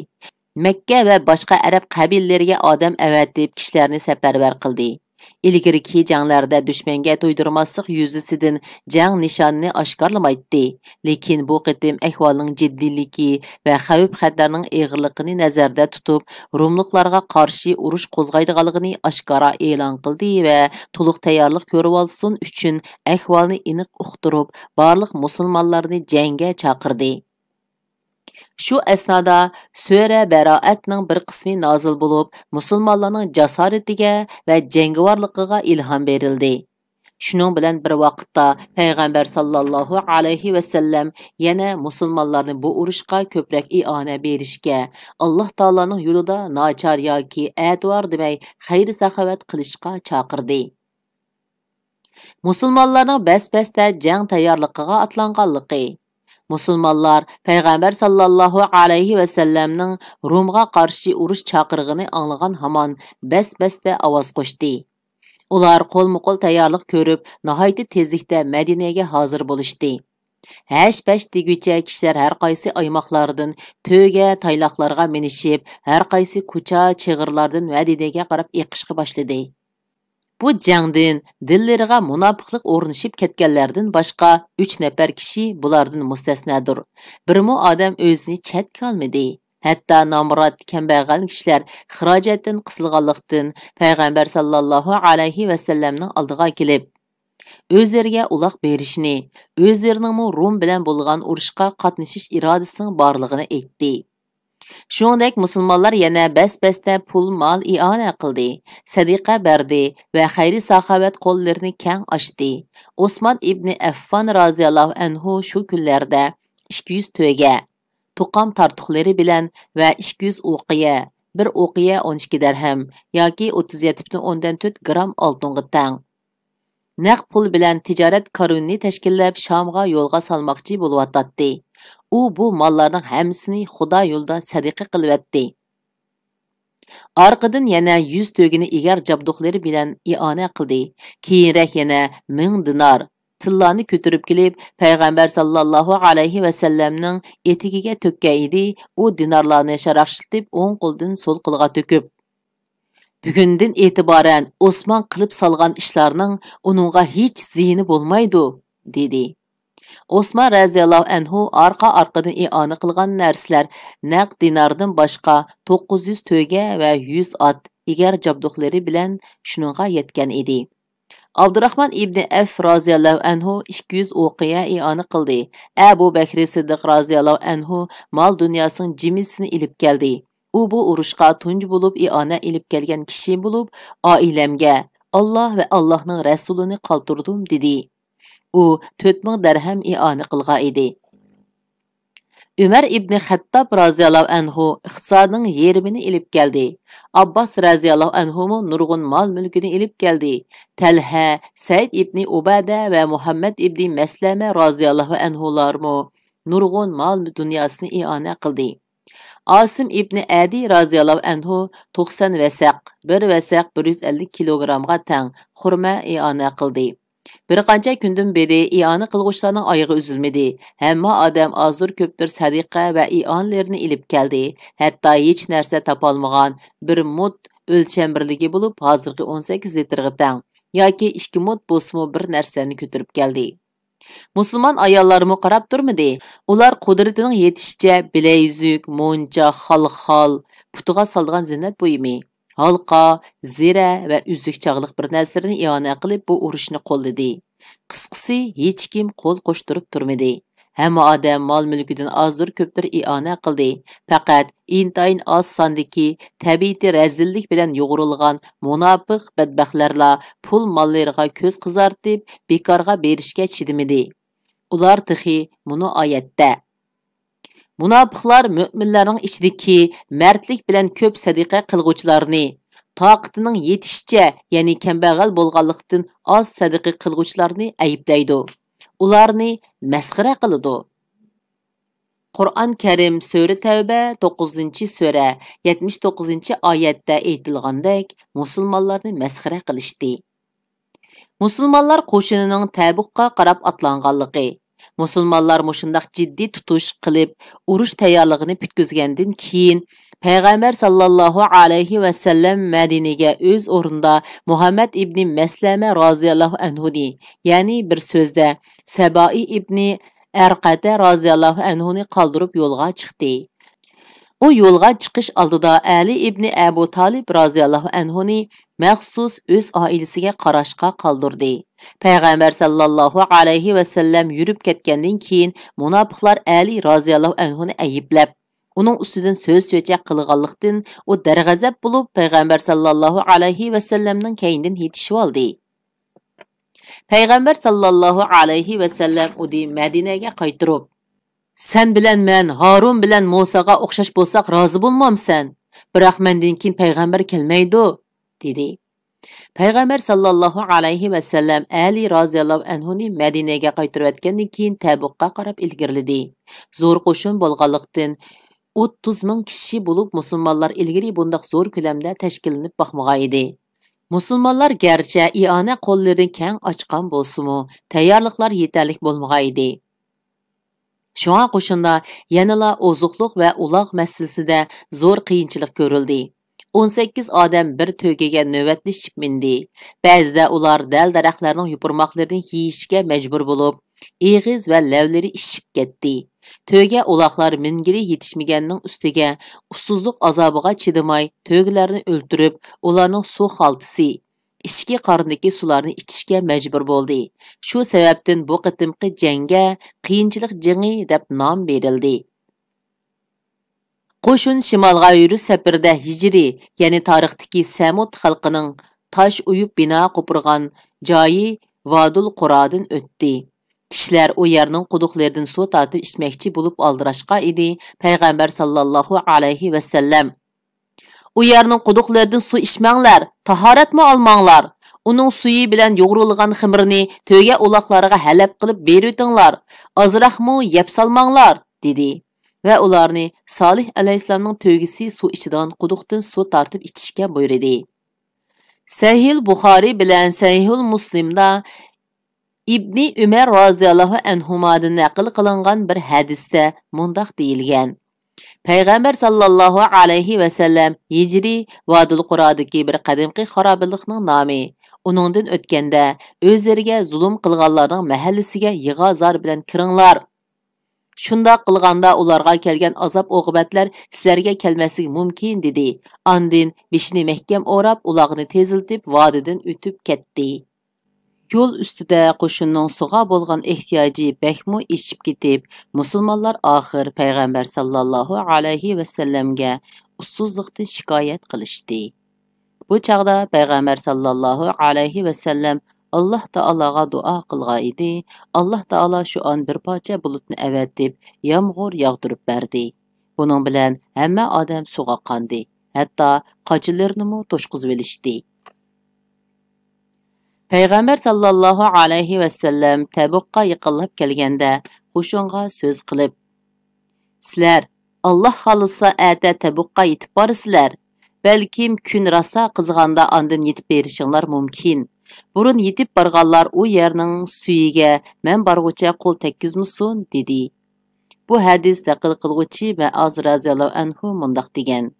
مەككە ۋە باشقا ئەرەب قەبىلىلىرىگە ئادەم ئەۋەتىپ، كىشىلەرنى سەپەرۋەر قىلدى. ئىلگىرىكى جەڭلەردە دۈشمەنگە تۇيدۇرماسلىق يۈزىسىدىن جەڭ نىشانىنى ئاشكارىلىمايتتى، لېكىن بۇ قېتىم ئەھۋالنىڭ جىددىيلىكى ۋە خەۋپ-خەتەرنىڭ ئېغىرلىقىنى نەزەردە تۇتۇپ، روملۇقلارغا قارشى ئۇرۇش قوزغايدىغانلىقىنى ئاشكارا ئېلان قىلدى ۋە تولۇق تەييارلىق كۆرۈۋالسۇن ئۈچۈن ئەھۋالنى ئېنىق ئۇقتۇرۇپ، بارلىق مۇسۇلمانلارنى جەڭگە چاقىردى. شۇ ئەسنادا سۈرە بەرائەتنىڭ بىر قىسمى نازىل بولۇپ، مۇسۇلمانلارنىڭ جاسارىتىگە ۋە جەڭگىۋارلىقىغا ئىلھام بېرىلدى. شۇنىڭ بىلەن بىر ۋاقىتتا، پەيغەمبەر ساللاللاھۇ ئەلەيھى ۋەسەللەم يەنە مۇسۇلمانلارنى بۇ ئۇرۇشقا كۆپرەك ئىئانە بېرىشكە، ئاللاھ تائالانىڭ يولىدا ناچار ياكى ئەتىۋار دېمەي، خەير-ساخاۋەت قىلىشقا چاقىردى. مۇسۇلمانلارنىڭ بەس-بەستە جەڭ تەييارلىقىغا ئاتلانغانلىقى. مۇسۇلمانلار پەيغەمبەر ساللاللاھۇ ئەلەيھى ۋەسەللەمنىڭ رومغا قارشى ئۇرۇش چاقىرىقىنى ئاڭلىغان ھامان بەس-بەستە ئاۋاز قوشتى. ئۇلار قولمۇقول تەييارلىق كۆرۈپ، ناھايىتى تېزلىكتە مەدىنىگە ھازىر بولۇشتى. ھەش-پەش دېگۈچە كىشىلەر ھەر قايسى ئايماقلاردىن تۆگە، تايلاقلارغا مىنىشىپ، ھەر قايسى كوچا، چىغىرلاردىن مەدىنىگە قاراپ ئېقىشقا باشلىدى. بۇ جەڭدىن دىللىرىغا مۇناپىقلىق ئورنىشىپ كەتكەنلەردىن باشقا ئۈچ نەپەر كىشى، بۇلاردىن مۇستەسنادۇر، بىرمۇ ئادەم ئۆزىنى چەتكە ئالمىدى. ھەتتا نامرات، كەمبەغەل كىشىلەر خىراجەتتىن قىسىلغانلىقتىن، پەيغەمبەر ساللاللاھۇ ئەلەيھى ۋەسەللەمنىڭ ئالدىغا كېلىپ، ئۆزلىرىگە ئۇلاغ بېرىشنى، ئۆزلىرىنىڭمۇ روم بىلەن بولغان ئۇرۇشقا قاتنىشىش ئىرادىسىنىڭ بارلىقىنى ئېيتتى. شۇنىڭدەك مۇسۇلمانلار يەنە بەس-بەستە پۇل-مال ئىئانە قىلدى، سەدىقە بەردى ۋە خەير-ساخاۋەت قوللىرىنى كەڭ ئاچتى. ئوسمان ئىبنى ئەففان رازىياللاھۇ ئەنھۇ شۇ كۈنلەردە ئىككى يۈز تۆگە، توقام تارتۇقلىرى بىلەن ۋە ئىككى يۈز ئوقىيە، بىر ئوقىيە ئون ئىككى دەرھەم ياكى ئوتتۇز يەتتە پۈتۈن ئوندىن تۆت گرام ئالتۇنغا تەڭ، نەق پۇل بىلەن تىجارەت كارۋىنىنى تەشكىللەپ، شامغا يولغا سالماقچى بولۇۋاتاتتى. ئۇ بۇ ماللارنىڭ ھەممىسىنى خۇدا يولىدا سەدىقە قىلىۋەتتى. ئارقىدىن يەنە يۈز تۆگىنى ئېگەر جابدۇقلىرى بىلەن ئىئانە قىلدى. كېيىنرەك يەنە مىڭ دىنار، تىللانى كۆتۈرۈپ كېلىپ، پەيغەمبەر ساللاللاھۇ ئەلەيھى ۋەسەللەمنىڭ ئېتىكىگە تۆككەن ئىدى، ئۇ دىنارلارنى شاراقشىتىپ، ئوڭ قولدىن سول قولغا تۆكۈپ، بۈگۈندىن ئېتىبارەن ئوسمان قىلىپ سالغان ئىشلارنىڭ ئۇنىڭغا ھېچ زىيىنى بولمايدۇ، دېدى. ئوسمان رەزىياللاھۇ ئەنھۇ ئارقا-ئارقىدىن ئىئانە قىلغان نەرسىلەر نەق دىناردىن باشقا توققۇز يۈز تۆگە ۋە يۈز ئات، ئېگەر جابدۇقلىرى بىلەن شۇنىڭغا يەتكەن ئىدى. ئابدۇراخمان ئىبنى ئەف رازىياللاھۇ ئەنھۇ ئىككى يۈز ئوقىيە ئىئانە قىلدى. ئەبۇ بەكرى سىددىق رازىياللاھۇ ئەنھۇ مال-دۇنياسىنىڭ جىمىسىنى ئېلىپ كەلدى. ئۇ بۇ ئۇرۇشقا تۇنجى بولۇپ ئىئانە ئېلىپ كەلگەن كىشى بولۇپ، ئائىلەمگە ئاللا ۋە ئاللانىڭ رەسۇلىنى قالدۇردۇم، دېدى. ئۇ تۆت مىڭ دەرھەم ئىئانە قىلغان ئىدى. ئۆمەر ئىبنى خەتتاب رازىياللاھۇ ئەنھۇ ئىقتىسادنىڭ يېرىمىنى ئېلىپ كەلدى. ئابباس رازىياللاھۇ ئەنھۇمۇ نۇرغۇن مال-مۈلكىنى ئېلىپ كەلدى. تەلھە، سەئىد ئىبنى ئۇبادە ۋە مۇھەممەد ئىبنى مەسلەمە رازىياللاھۇ ئەنھۇلارمۇ نۇرغۇن مال-دۇنياسىنى ئىئانە قىلدى. ئاسىم ئىبنى ئەدى رازىياللاھۇ ئەنھۇ توقسان ۋەسەق، بىر ۋەسەق بىر يۈز ئەللىك كىلوگرامغا تەڭ خۇرما ئىئانە قىلدى. بىر قانچە كۈندىن بېرى ئىئانە قىلغۇچىلارنىڭ ئايىغى ئۈزۈلمىدى. ھەممە ئادەم ئازدۇر-كۆپتۇر سەدىقە ۋە ئىئانىلىرىنى ئېلىپ كەلدى. ھەتتا ھېچ نەرسە تاپالمىغان بىر مۇت، ئۆلچەم بىرلىكى بولۇپ، ھازىرقى ئون سەككىز لىتىرغا تەڭ ياكى ئىككى مۇت بولسىمۇ بىر نەرسىلەرنى كۆتۈرۈپ كەلدى. مۇسۇلمان ئاياللارمۇ قاراپ تۇرمىدى. ئۇلار قۇدرىتىنىڭ يېتىشىچە بىلەيزۈك، مونچا، خالخال، پۇتىغا سالىدىغان زىننەت بۇيۇمى، ھالقا، زىرە ۋە ئۈزۈك چاغلىق بىر نەرسىلىرىنى ئىئانە قىلىپ، بۇ ئۇرۇشنى قوللىدى. قىسقىسى، ھېچكىم قول قوشتۇرۇپ تۇرمىدى. ھەممە ئادەم مال-مۈلكىدىن ئازدۇر-كۆپتۇر ئىئانە قىلدى. پەقەت ئىنتايىن ئاز ساندىكى، تەبىئىتى رەزىللىك بىلەن يۇغۇرۇلغان مۇناپىق بەدبەختلەرلا پۇل ماللىرىغا كۆز قىزارتىپ، بىكارغا بېرىشكە چىدىمىدى. ئۇلار تېخى مۇنۇ ئايەتتە، مۇناپىقلار مۆمىنلەرنىڭ ئىچىدىكى مەردلىك بىلەن كۆپ سەدىقە قىلغۇچىلارنى، تاقىتىنىڭ يېتىشىچە، يەنى كەمبەغەل بولغانلىقتىن ئاز سەدىقە قىلغۇچىلارنى ئەيىبلەيدۇ. ئۇلارنى مەسخىرە قىلىدۇ. قۇرئان كەرىم سۈرە تەۋبە، توققۇزىنچى سۈرە، يەتمىش توققۇزىنچى ئايەتتە ئېيتىلغاندەك، مۇسۇلمانلارنى مەسخىرە قىلىشتى. مۇسۇلمانلار قوشۇنىنىڭ تەبۇكقا قاراپ ئاتلانغانلىقى. مۇسۇلمانلار مۇشۇنداق جىددىي تۇتۇش قىلىپ، ئۇرۇش تەييارلىقىنى پۈتكۈزگەندىن كېيىن، پەيغەمبەر ساللاللاھۇ ئەلەيھى ۋەسەللەم مەدىنىگە ئۆز ئورنىدا مۇھەممەد ئىبنى مەسلەمە رازىياللاھۇ ئەنھۇنى، يەنى بىر سۆزدە سەبائى ئىبنى ئەرقەتە رازىياللاھۇ ئەنھۇنى قالدۇرۇپ يولغا چىقتى. ئۇ يولغا چىقىش ئالدىدا ئەلى ئىبنى ئەبۇ تالىپ رازىياللاھۇ ئەنھۇنى مەخسۇس ئۆز ئائىلىسىگە قاراشقا قالدۇردى. پەيغەمبەر ساللاللاھۇ ئەلەيھى ۋەسەللەم يۈرۈپ كەتكەندىن كېيىن، مۇناپىقلار ئەلى رازىياللاھۇ ئەنھۇنى ئەيىبلەپ، ئۇنىڭ ئۈستىدىن سۆز-چۆچەك قىلغانلىقتىن، ئۇ دەرغەزەپ بولۇپ، پەيغەمبەر ساللاللاھۇ ئەلەيھى ۋەسەللەمنىڭ كەينىدىن يېتىشىۋالدى. پەيغەمبەر ساللاللاھۇ ئەلەيھى ۋەسەللەم ئۇنى مەدىنەگە قايتۇرۇپ، «سەن بىلەن مەن ھارۇن بىلەن مۇساغا ئوخشاش بولساق رازى بولمامسەن؟ بىراق مەندىن كېيىن پەيغەمبەر كەلمەيدۇ» دېدى. پەيغەمبەر ساللاللاھۇ ئەلەيھى ۋەسەللەم ئەلى رازىياللاھۇ ئەنھۇنى مەدىنەگە قايتۇرۇۋەتكەندىن كېيىن تەبۇكقا قاراپ ئىلگىرىلىدى. زور قوشۇن بولغانلىقتىن، ئوتتۇز مىڭ كىشى بولۇپ، مۇسۇلمانلار ئىلگىرى بۇنداق زور كۆلەمدە تەشكىللىنىپ باقمىغان ئىدى. مۇسۇلمانلار گەرچە ئىئانە قوللىرىنى كەڭ ئاچقان بولسىمۇ، تەييارلىقلار يېتەرلىك بولمىغان ئىدى. شۇڭا قوشۇندا يەنىلا ئوزۇقلۇق ۋە ئۇلاغ مەسىلىسىدە زور قىيىنچىلىق كۆرۈلدى. ئون سەككىز ئادەم بىر تۆگىگە نۆۋەتلىشىپ مىندى. بەزىدە ئۇلار دەل-دەرەخلەرنىڭ يوپۇرماقلىرىنى يېيىشكە مەجبۇر بولۇپ، ئېغىز ۋە لەۋلىرى ئىششىپ كەتتى. تۆگە ئۇلاغلار مىنگىلى يېتىشمىگەننىڭ ئۈستىگە ئۇسسۇزلۇق ئازابىغا چىدىماي، تۆگىلەرنى ئۆلتۈرۈپ، ئۇلارنىڭ سۇ خالتىسى، ئىچكى قارنىدىكى سۇلارنى ئىچىشكە مەجبۇر بولدى. شۇ سەۋەبتىن بۇ قېتىمقى جەڭگە قىيىنچىلىق جېڭى دەپ نام بېرىلدى. قوشۇن شىمالغا يۈرۈش سەپىرىدە ھىجرىي، يەنى تارىختىكى سەمۇد خەلقىنىڭ تاش ئويۇپ بىنا قوپۇرغان جايى ۋادۇل قۇرادىن ئۆتتى. كىشىلەر ئۇ يەرنىڭ قۇدۇقلىرىدىن سۇ تارتىپ ئىچمەكچى بولۇپ ئالدىراشقان ئىدى، پەيغەمبەر ساللاللاھۇ ئەلەيھى ۋەسەللەم، «ئۇ يەرنىڭ قۇدۇقلىرىدىن سۇ ئىچمەڭلار، تاھارەتمۇ ئالماڭلار. ئۇنىڭ سۈيى بىلەن يۇغۇرۇلغان خېمىرنى تۆگە ئۇلاغلارغا ھەلەپ قىلىپ بېرىۋېتىڭلار. ئازراقمۇ يەپ سالماڭلار» دېدى ۋە ئۇلارنى سالىھ ئەلەيھىسسالامنىڭ تۆگىسى سۇ ئىچىدىغان قۇدۇقتىن سۇ تارتىپ ئىچىشكە بۇيرۇدى. سەھىھ بۇخارىي بىلەن سەھىھ مۇسلىمدا ئىبنى ئۆمەر رازىياللاھۇ ئەنھۇمادىن نەقىل قىلىنغان بىر ھەدىستە مۇنداق دېيىلگەن: پەيغەمبەر ساللاللاھۇ ئەلەيھى ۋەسەللەم ھىجرىي ۋادىل قۇرادىكى بىر قەدىمكى خارابىلىقنىڭ نامى. ئۇنىڭدىن ئۆتكەندە، ئۆزلىرىگە زۇلۇم قىلغانلارنىڭ مەھەللىسىگە يىغا-زار بىلەن كىرىڭلار. شۇنداق قىلغاندا ئۇلارغا كەلگەن ئازاب-ئوقۇبەتلەر سىلەرگە كەلمەسلىكى مۇمكىن، دېدى. ئاندىن بېشىنى مەھكەم ئوراپ، ئۇلاغنى تېزلىتىپ، ۋادىدىن ئۆتۈپ كەتتى. يول ئۈستىدە قوشۇننىڭ سۇغا بولغان ئېھتىياجى بەكمۇ ئېشىپ كېتىپ، مۇسۇلمانلار ئاخىر پەيغەمبەر ساللاللاھۇ ئەلەيھى ۋەسەللەمگە ئۇسسۇزلۇقتىن شىكايەت قىلىشتى. بۇ چاغدا پەيغەمبەر ساللاللاھۇ ئەلەيھى ۋەسەللەم ئاللاھ تائالاغا دۇئا قىلغان ئىدى، ئاللاھ تائالا شۇ ئان بىر پارچە بۇلۇتنى ئەۋەتىپ، يامغۇر ياغدۇرۇپ بەردى. بۇنىڭ بىلەن ھەممە ئادەم سۇغا قاندى، ھەتتا قاچىلىرىنىمۇ توشقۇزۇۋېلىشتى. پەيغەمبەر ساللاللاھۇ ئەلەيھى ۋەسەللەم تەبۇكقا يېقىنلاپ كەلگەندە، قوشۇنغا سۆز قىلىپ، سىلەر، ئاللاھ خالىسا، ئەتە تەبۇكقا يېتىپ بارىسىلەر. بەلكىم كۈن راسا قىزىغاندا ئاندىن يېتىپ بېرىشىڭلار مۇمكىن. بۇرۇن يېتىپ بارغانلار ئۇ يەرنىڭ سۈيىگە مەن بارغۇچە قول تەگكۈزمىسۇن، دېدى. بۇ ھەدىس نەقىل قىلغۇچى مەئاز رازىياللاھۇ ئەنھۇ مۇنداق دېگەن: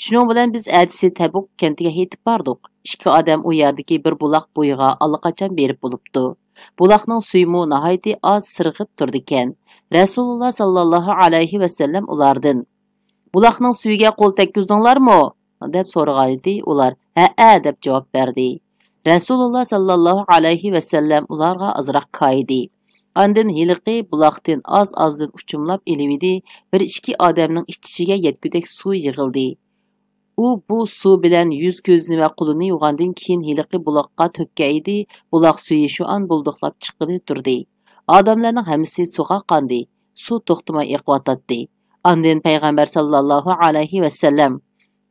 شۇنىڭ بىلەن بىز ئەتىسى تەبۇك كەنتىگە يېتىپ باردۇق. ئىككى ئادەم ئۇ يەردىكى بىر بۇلاق بويىغا ئاللىقاچان بېرىپ بولۇپتۇ. بۇلاقنىڭ سۈيىمۇ ناھايىتى ئاز سىرغىپ تۇرىدىكەن. رەسۇلۇللا ساللاللاھۇ ئەلەيھى ۋەسەللەم ئۇلاردىن، «بۇلاقنىڭ سۈيىگە قول تەگكۈزدۈڭلارمۇ؟» دەپ سورىغانىدى. ئۇلار، «ھەئە» دەپ جاۋاب بەردى. رەسۇلۇللا ساللاللاھۇ ئەلەيھى ۋەسەللەم ئۇلارغا ئازراق كايىدى. ئاندىن ھېلىقى بۇلاقتىن ئاز-ئازدىن ئۇچۇملاپ ئېلىۋىدى، بىر ئىككى ئادەمنىڭ ئىچىشىگە يەتكۈدەك سۇ يىغىلدى. ئۇ بۇ سۇ بىلەن يۈز-كۆزىنى ۋە قولىنى يۇغاندىن كېيىن، ھېلىقى بۇلاققا تۆككەن ئىدى، بۇلاق سۈيى شۇ ئان بۇلدۇقلاپ چىققىلى تۇردى. ئادەملەرنىڭ ھەممىسى سۇغا قاندى، سۇ توختىماي ئېقىۋاتاتتى. ئاندىن پەيغەمبەر ساللاللاھۇ ئەلەيھى ۋەسەللەم،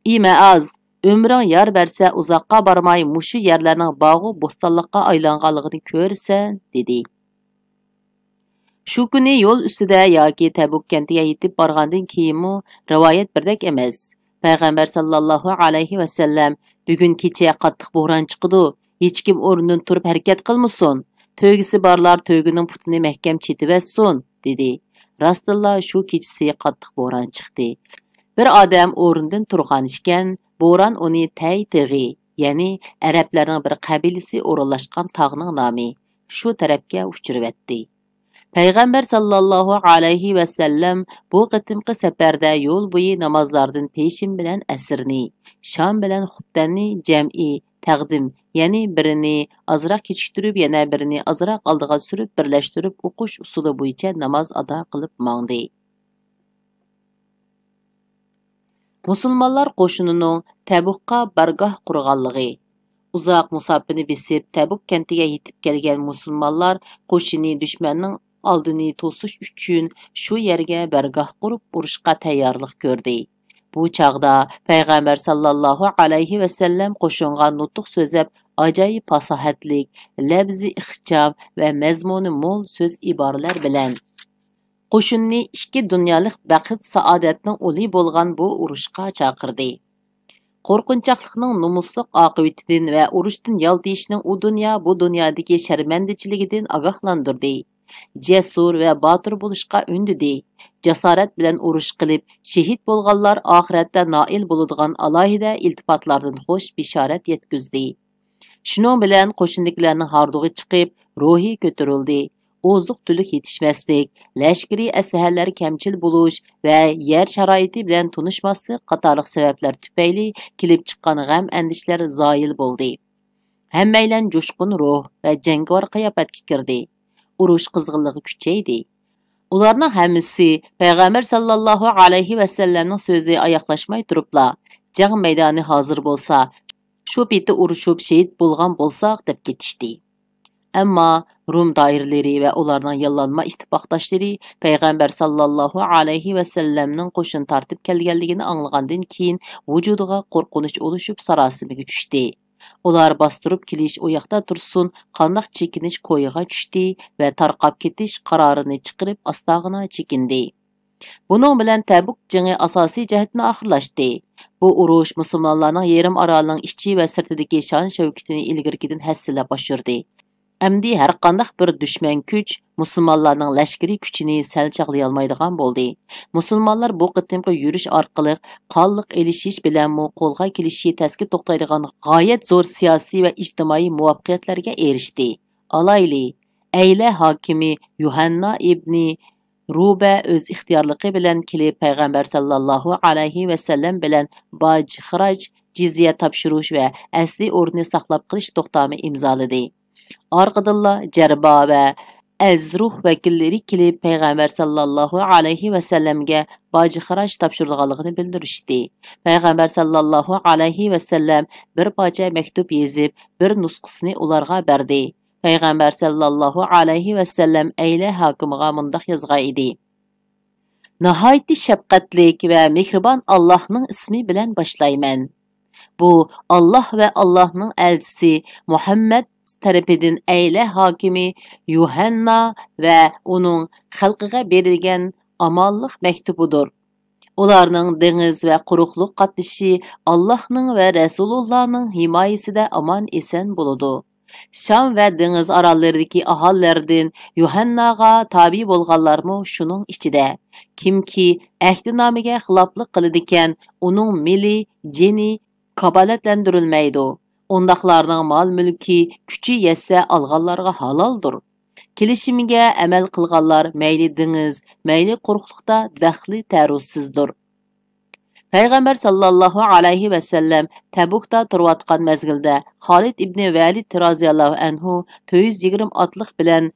«ئى مەئاز، ئۆمرۈڭ يار بەرسە، ئۇزاققا بارماي مۇشۇ يەرلەرنىڭ باغۇ بوستانلىققا ئايلانغانلىقىنى كۆرىسەن» دېدى. شۇ كۈنى يول ئۈستىدە ياكى تەبۇك كەنتىگە يېتىپ بارغاندىن كېيىنمۇ رىۋايەت بىردەك ئەمەس. پەيغەمبەر ساللاللاھۇ ئەلەيھى ۋەسەللەم، «بۈگۈن كېچە قاتتىق بوران چىقىدۇ، ھېچكىم ئورنىدىن تۇرۇپ ھەرىكەت قىلمىسۇن، تۆگىسى بارلار تۆگىنىڭ پۇتىنى مەھكەم چېتىۋەتسۇن» دېدى. راستتىنلا شۇ كېچىسى قاتتىق بوران چىقتى. بىر ئادەم ئورنىدىن تۇرغان ئىكەن، بوران ئۇنى تەي تېغى، يەنى ئەرەبلەرنىڭ بىر قەبىلىسى ئورۇنلاشقان تاغنىڭ نامى، شۇ تەرەپكە ئۇچۇرۇۋەتتى. پەيغەمبەر ساللاللاھۇ ئەلەيھى ۋەسەللەم بۇ قېتىمقى سەپەردە يول بويى نامازلاردىن پېشىن بىلەن ئەسىرنى، شام بىلەن خۇپتەننى جەمئىي، تەقدىم، يەنى بىرىنى ئازراق كېچىكتۈرۈپ، يەنە بىرىنى ئازراق ئالدىغا سۈرۈپ، بىرلەشتۈرۈپ ئوقۇش ئۇسۇلى بويىچە ناماز ئادا قىلىپ ماڭدى. مۇسۇلمانلار قوشۇنىنىڭ تەبۇكقا بارگاھ قۇرغانلىقى. ئۇزاق مۇساپىنى بېسىپ، تەبۇك كەنتىگە يېتىپ كەلگەن مۇسۇلمانلار قوشۇنى دۈشمەننىڭ ئالدىنى توسۇش ئۈچۈن شۇ يەرگە بارگاھ قۇرۇپ، ئۇرۇشقا تەييارلىق كۆردى. بۇ چاغدا پەيغەمبەر ساللاللاھۇ ئەلەيھى ۋەسەللەم قوشۇنغا نۇتۇق سۆزلەپ، ئاجايىپ پاساھەتلىك، لەپزى ئىخچام ۋە مەزمۇنى مول سۆز ئىبارىلەر بىلەن قوشۇننى ئىككى دۇنيالىق بەخت-سائادەتنىڭ ئۇلى بولغان بۇ ئۇرۇشقا چاقىردى. قورقۇنچاقلىقنىڭ نومۇسلۇق ئاقىۋىتىدىن ۋە ئۇرۇشتىن يالتىيىشنىڭ ئۇ دۇنيا، بۇ دۇنيادىكى شەرمەندىچىلىكىدىن ئاگاھلاندۇردى. جەسۇر ۋە باتۇر بولۇشقا ئۈندىدى. جاسارەت بىلەن ئۇرۇش قىلىپ، شېھىت بولغانلار ئاخىرەتتە نائىل بولىدىغان ئالاھىدە ئىلتىپاتلاردىن خوش بېشارەت يەتكۈزدى. شۇنىڭ بىلەن قوشۇندىكىلەرنىڭ ھاردۇقى چىقىپ، روھى كۆتۈرۈلدى. ئوزۇق-تۈلۈك يېتىشمەسلىك، لەشكىرىي ئەسلىھەلەر كەمچىل بولۇش ۋە يەر شارائىتى بىلەن تونۇشماسلىق قاتارلىق سەۋەبلەر تۈپەيلى كېلىپ چىققان غەم-ئەندىشىلەر زايىل بولدى. ھەممەيلەن جۇشقۇن روھ ۋە جەڭگىۋار قىياپەتكە كىردى. ئۇرۇش قىزغىنلىقى كۈچەيدى. ئۇلارنىڭ ھەممىسى پەيغەمبەر ساللاللاھۇ ئەلەيھى ۋەسەللەمنىڭ سۆزى ئاياغلاشماي تۇرۇپلا، جەڭ مەيدانى ھازىر بولسا، شۇ پېتى ئۇرۇشۇپ شېھىت بولغان بولساق، دەپ كېتىشتى. ئەمما روم دائىرىلىرى ۋە ئۇلارنىڭ ياللانما ئىتتىپاقداشلىرى پەيغەمبەر ساللاللاھۇ ئەلەيھى ۋەسەللەمنىڭ قوشۇن تارتىپ كەلگەنلىكىنى ئاڭلىغاندىن كېيىن، ۋۇجۇدىغا قورقۇنچ ئۇلىشىپ، ساراسىمىگە چۈشتى. ئۇلار باستۇرۇپ كېلىش ئۇ ياقتا تۇرسۇن، قانداق چېكىنىش كويىغا چۈشتى ۋە تارقاپ كېتىش قارارىنى چىقىرىپ، ئاستاغىنا چېكىندى. بۇنىڭ بىلەن تەبۇك جېڭى ئاساسىي جەھەتتىن ئاخىرلاشتى. بۇ ئۇرۇش مۇسۇلمانلارنىڭ يېرىم ئارالنىڭ ئىچى ۋە سىرتىدىكى شان-شەۋكىتىنى ئىلگىرىكىدىن ھەسسىلەپ ئاشۇردى. ئەمدى ھەرقانداق بىر دۈشمەن كۈچ مۇسۇلمانلارنىڭ لەشكىرىي كۈچىنى سەل چاغلىيالمايدىغان بولدى. مۇسۇلمانلار بۇ قېتىمقى يۈرۈش ئارقىلىق قانلىق ئېلىشىش بىلەنمۇ قولغا كېلىشى تەسكە توختايدىغان غايەت زور سىياسىي ۋە ئىجتىمائىي مۇۋەپپەقىيەتلەرگە ئېرىشتى. ئالايلى، ئەيلە ھاكىمى يۇھەننا ئىبنى رۇبە ئۆز ئىختىيارلىقى بىلەن كېلىپ، پەيغەمبەر ساللاللاھۇ ئەلەيھى ۋەسەللەم بىلەن باج، خىراج، جىزيە تاپشۇرۇش ۋە ئەسلى ئورنىنى ساقلاپ قېلىش توختامى ئىمزالىدى. ئارقىدىنلا جەربا ۋە ئەزرۇھ ۋەكىللىرى كېلىپ، پەيغەمبەر ساللاللاھۇ ئەلەيھى ۋەسەللەمگە باج، خىراج تاپشۇرىدىغانلىقىنى بىلدۈرۈشتى. پەيغەمبەر ساللاللاھۇ ئەلەيھى ۋەسەللەم بىر پارچە مەكتۇپ يېزىپ، بىر نۇسخىسىنى ئۇلارغا بەردى. پەيغەمبەر ساللاللاھۇ ئەلەيھى ۋەسەللەم ئەيلە ھاكىمىغا مۇنداق يازغان ئىدى: ناھايىتى شەپقەتلىك ۋە مېھرىبان ئاللاھنىڭ ئىسمى بىلەن باشلايمەن. بۇ ئاللاھ ۋە ئاللاھنىڭ ئەلچىسى مۇھەممەد تەرىپىدىن ئەيلە ھاكىمى يۇھەننا ۋە ئۇنىڭ خەلقىگە بېرىلگەن ئامانلىق مەكتۇبىدۇر. ئۇلارنىڭ دېڭىز ۋە قۇرۇقلۇق قاتنىشى ئاللاھنىڭ ۋە رەسۇلۇللانىڭ ھىمايىسىدە ئامان-ئېسەن بولىدۇ. شام ۋە دېڭىز ئاراللىرىدىكى ئاھالىلەردىن يۇھەنناغا تابىي بولغانلارمۇ شۇنىڭ ئىچىدە. كىمكى ئەھدىنامىگە خىلاپلىق قىلىدىكەن، ئۇنىڭ مېلى، جېنى كاپالەتلەندۈرۈلمەيدۇ. ئۇنداقلارنىڭ مال-مۈلكى كۈچى يەتسە ئالغانلارغا ھالالدۇر. كېلىشىمگە ئەمەل قىلغانلار مەيلى دېڭىز، مەيلى قۇرۇقلۇقتا دەخلى-تەرۇزسىزدۇر. پەيغەمبەر ساللاللاھۇ ئەلەيھى ۋەسەللەم تەبۇكتا تۇرۇۋاتقان مەزگىلدە خالىد ئىبنى ۋەلىد رازىياللاھۇ ئەنھۇ تۆت يۈز يىگىرمە ئاتلىق بىلەن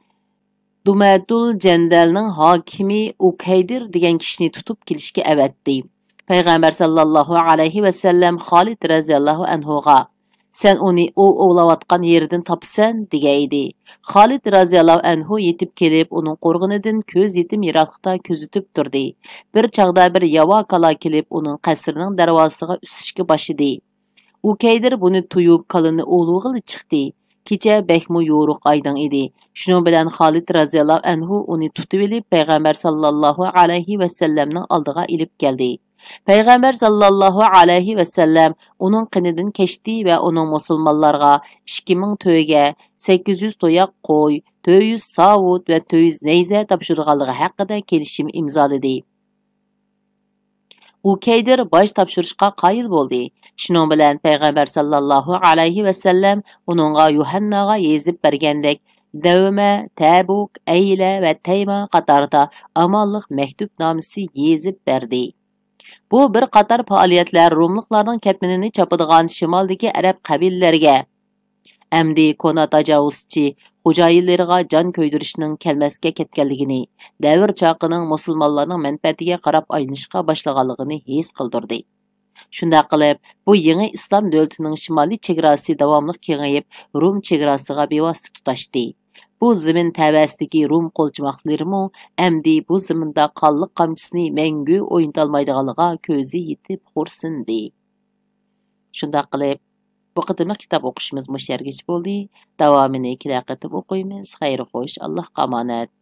دۇمەتۇل جەندەلنىڭ ھاكىمى ئۇكەيدىر دېگەن كىشىنى تۇتۇپ كېلىشكە ئەۋەتتى. پەيغەمبەر ساللاللاھۇ ئەلەيھى ۋەسەللەم خالىد رازىياللاھۇ ئەنھۇغا، سەن ئۇنى ئوۋ ئوۋلاۋاتقان يېرىدىن تاپىسەن، دېگەن ئىدى. خالىد رازىياللاھۇ ئەنھۇ يېتىپ كېلىپ، ئۇنىڭ قورغىنىدىن كۆز يېتىم يىراقلىقتا كۆزىتىپ تۇردى. بىر چاغدا بىر ياۋا كالا كېلىپ، ئۇنىڭ قەسرىنىڭ دەرۋازىسىغا ئۈسۈشكە باشلىدى. ئۇكەيدىر بۇنى تۇيۇپ، كالىنى ئوۋلىغىلى چىقتى. كېچە بەكمۇ يورۇق ئايدىڭ ئىدى. شۇنىڭ بىلەن خالىد رازىياللاھۇ ئەنھۇ ئۇنى تۇتۇۋېلىپ، پەيغەمبەر ساللاللاھۇ ئەلەيھى ۋەسەللەمنىڭ ئالدىغا ئېلىپ كەلدى. پەيغەمبەر ساللاللاھۇ ئەلەيھى ۋەسەللەم ئۇنىڭ قېنىدىن كەچتى ۋە ئۇنىڭ مۇسۇلمانلارغا ئىككى مىڭ تۆگە، سەككىز يۈز تۇياق قوي، تۆت يۈز ساۋۇت ۋە تۆت يۈز نەيزە تاپشۇرىدىغانلىقى ھەققىدە كېلىشىم ئىمزالىدى. ئۇكەيدىر باج تاپشۇرۇشقا قايىل بولدى. شۇنىڭ بىلەن پەيغەمبەر ساللاللاھۇ ئەلەيھى ۋەسەللەم ئۇنىڭغا يۇھەنناغا يېزىپ بەرگەندەك دەۋمە، تەبۇك، ئەيلە ۋە تەيما قاتاردا ئامانلىق مەكتۇبنامىسى يېزىپ بەردى. بۇ بىر قاتار پائالىيەتلەر روملۇقلارنىڭ كەتمىنىنى چاپىدىغان شىمالدىكى ئەرەب قەبىلىلەرگە، ئەمدى كونا تاجاۋۇزچى خوجايىنلىرىغا جان كۆيدۈرۈشنىڭ كەلمەسكە كەتكەنلىكىنى، دەۋر چاقىنىڭ مۇسۇلمانلارنىڭ مەنپەئەتىگە قاراپ ئايلىنىشقا باشلىغانلىقىنى ھېس قىلدۇردى. شۇنداق قىلىپ، بۇ يېڭى ئىسلام دۆلىتىنىڭ شىمالىي چېگراسى داۋاملىق كېڭىيىپ، روم چېگراسىغا بىۋاسىتە تۇتاشتى. بۇ زېمىن تەۋەسىدىكى روم قولچىماقلىرىمۇ ئەمدى بۇ زېمىندا قانلىق قامچىسىنى مەڭگۈ ئوينىتالمايدىغانلىقىغا كۆزى يېتىپ خورسىندى. شۇنداق قىلىپ، بۇ قېتىملىق كىتاب ئوقۇشىمىز مۇشۇ يەرگىچە بولدى. داۋامىنى كېلەر قېتىم ئوقۇيمىز. خەير خوش، ئاللاھقا ئامانەت.